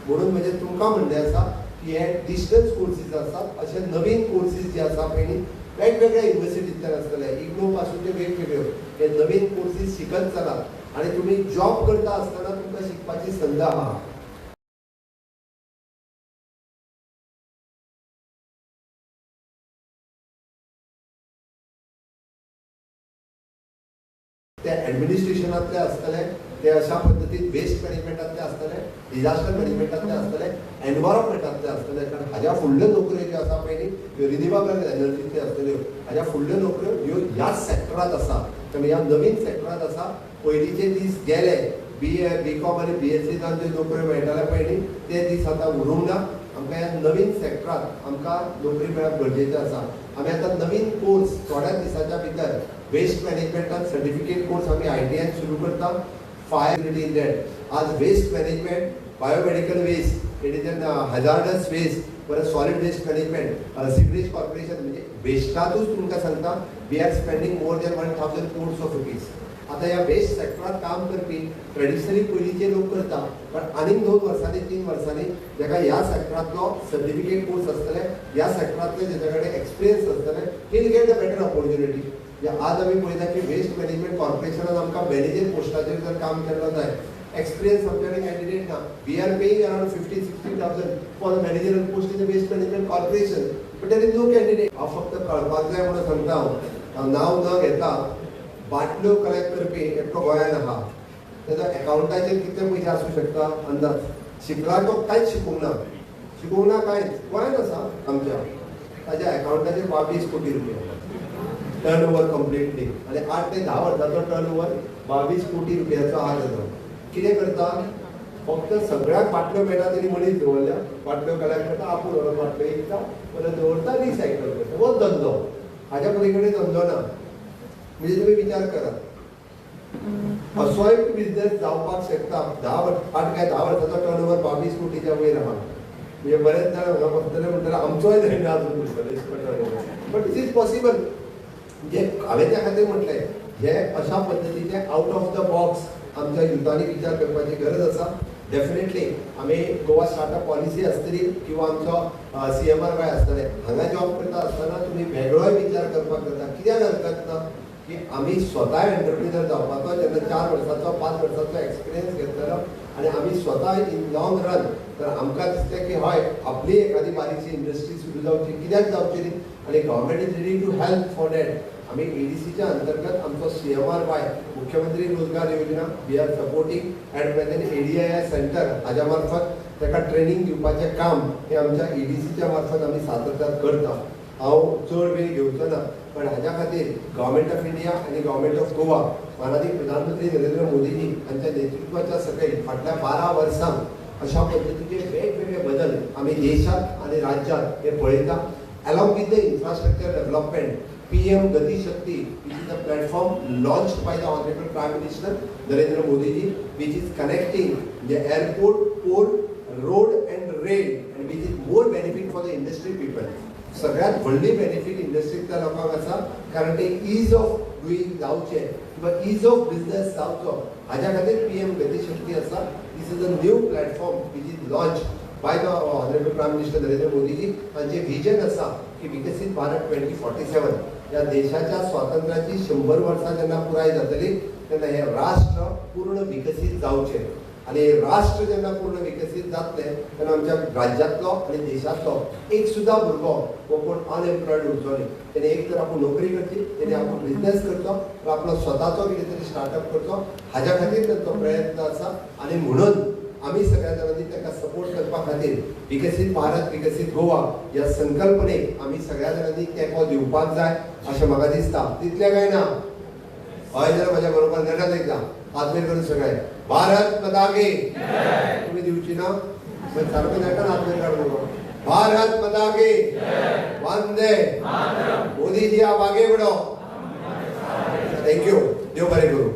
म्हणून म्हणजे तुमकां म्हणणें आसा की हे डिस्टन्स कोर्सीस आसात, अशे नवीन कोर्सीस जे आसा पळय न्ही वेगवेगळ्या युनिवर्सिटींतल्यान आसतले, इग्नू पासून ते वेगवेगळ्यो हे नवीन कोर्सीस शिकत चलात आनी तुमी जॉब करता आसतना तुमकां शिकपाची संद आहा. ते ॲडमिनिस्ट्रेशनांतले आसतले, ते अशा पद्दतीन वेस्ट मॅनेजमेंटांतले आसतले, डिजास्टर मॅनेजमेंटांतले आसतले, एनवायरमेंटांतले आसतले. कारण हाज्या फुडल्यो नोकऱ्यो ज्यो आसा पळय न्ही त्यो रिन्युएबल एनर्जींतल्यो आसतल्यो. हाज्या फुडल्यो नोकऱ्यो ह्यो ह्याच सॅक्टरांत आसा. त्यामुळे ह्या नवीन सॅक्टरांत आसा. पयलींचे दीस गेले, बी ए बी कॉम आनी बी एस सी जावन ज्यो नोकऱ्यो मेळटाले पळय न्ही ते दीस आतां उरूंक ना. आमकां ह्या नवीन सॅक्टरांत आमकां नोकरी मेळप गरजेचें आसा. आमी आतां नवीन कोर्स थोड्याच दिसाच्या भितर वेस्ट मॅनेजमेंटान सर्टिफिकेट कोर्स आमी ITI सुरू करता. फायर इन that आज waste management, biomedical waste, it is an hazardous waste, परत solid waste management, sewerage corporation, म्हणजे वेस्टातूच तुमकां सांगता we are spending more than 1000 crores of rupees. आतां ह्या वेस्ट सॅक्टरांत काम करपी ट्रेडिशनली पयलींचे लोक करता, पण आनीक 2 वर्सांनी 3 वर्सांनी जाका ह्या सॅक्टरांतलो सर्टिफिकेट कोर्स आसतले, ह्या सॅक्टरांतले जेच्या कडेन एक्सपिरियन्स आसतले, he will get a better opportunity. आज आमी पळयता की वेस्ट मॅनेजमेंट कॉर्पोरेशनान आमकां मॅनेजर पोस्टाचेर जर काम केल्लो जाय, एक्सपिरियन्स आमचे कडेन कॅन्डिडेट ना. We are paying around 50-60,000 for managerial post in the waste management corporation, but there is no candidate. हांव फक्त कळपाक जाय म्हणून सांगता, हांव नांव न घेता बाटल्यो कलेक्ट करपी एकटो गोंयान आहा, तेजो एकावंटाचेर कितले पयशे आसूं शकता अंदाज. शिकला तो कांयच शिकूंक ना, शिकूंक ना कांयच, गोंयान आसा आमच्या, ताज्या एकावंटाचेर 22 कोटी रुपया टर्न ओवर कंप्लिटली, आनी 8 ते 10 वर्सांचो टर्न ओवर 22 कोटी रुपयाचो आहा तेजो. कितें करता, फक्त सगळ्याक बाटल्यो मेळटा तेणी मनीस दवरल्या, बाटल्यो कलेक्ट करता, आपूण व्हरून बाटल्यो विकता, परत दवरता, रिसायकल करता. हो धंदो, हाज्या पलीकडे धंदो ना. म्हणजे तुमी विचार करात, असो एक बिझनेस जावपाक शकता. 8 काय 10 वर्सांचो टर्न ओवर 22 कोटीच्या वयर आहा. म्हणजे बरेच जाण हांगा बसतले म्हणटले आमचोय जायना अजून turn over, but it is possible. म्हणजे हांवें त्या खातीर म्हटलें हे अशा पद्दतीचे आवट ऑफ the box आमच्या युथांनी विचार करपाची गरज आसा. डेफिनेटली आमी गोवा स्टार्टअप पॉलिसी आसतली किंवा आमचो CMRY आसतले, हांगा जॉब करता आसतना तुमी वेगळोय विचार करपाक जाता. कित्याक हरकत ना की आमी स्वता एंटरप्रिनर जावपाचो, जेन्ना 4 वर्सांचो 5 वर्सांचो एक्सपिरियन्स घेतलेलो आनी आमी स्वता इन लॉंग रन तर आमकां दिसलें की हय आपली एखादी बारीकशी इंडस्ट्री सुरू जावची, कित्याक जावची न्ही, आनी government is ready to help for that. आमी EDCच्या अंतर्गत आमचो CMRY मुख्यमंत्री Rozgar Yojana we are supporting at present. ADII centre हाज्या मार्फत ताका ट्रेनींग दिवपाचें काम हें आमच्या EDCच्या मार्फत आमी सातत्यान करता. हांव चड वेळ घेवचो ना, पण हाज्या खातीर गव्हर्मेंट ऑफ इंडिया आनी गव्हर्मेंट ऑफ गोवा मानादीक प्रधानमंत्री नरेंद्र मोदीजी हांच्या नेतृत्वाच्या सकयल फाटल्या 12 वर्सांक अशा पद्दतीचे वेगवेगळे बदल आमी देशांत आनी राज्यांत हे पळयता. Along with the infrastructure development, PM Gati Shakti, which is a platform launched by the Honorable Prime Minister Narendra Modi ji, which is connecting the airport, port, road and rail, and which is more benefit for the industry people. सगळ्यात व्हडली benefit इंडस्ट्रींतल्या लोकांक आसा, कारण ते is of doing जावचें किंवा is of business जावचो हाज्या खातीर PM Gati Shakti आसा. This is a new platform which is launch by the honourable prime minister Narendra Modiji. हांचें विजन आसा की विकसीत भारत 2047 ह्या देशाच्या स्वातंत्र्याची 100 वर्सां जेन्ना पुराय जातली तेन्ना हें राष्ट्र पूर्ण विकसीत जावचें, आनी राष्ट्र जेन्ना पूर्ण विकसीत जातलें तेन्ना आमच्या राज्यांतलो आनी देशांतलो एक सुद्दां भुरगो हो कोण अनएम्प्लॉयड उरचो न्ही. तेणे एक तर आपूण नोकरी करची, तेणे आपूण बिजनेस करचो वा आपलो स्वताचो कितें तरी स्टार्टअप करचो, हाज्या खातीर तांचो प्रयत्न आसा. आनी म्हणून आमी सगळ्या जाणांनी तांकां सपोर्ट करपा खातीर विकसीत भारत विकसीत गोवा ह्या संकल्पनेक आमी सगळ्या जाणांनी तेंको दिवपाक जाय अशें म्हाका दिसता. तितलें काय ना? हय जाल्यार म्हज्या बरोबर नेटान एकदां हात वयर करून सगळे भारत माता की. तुमी दिवची ना सारको नेटान हात वयर काडून भारत माता की, वंदे मोदीजी, आप आगे बढ़ो. Thank you, देव बरें करूं.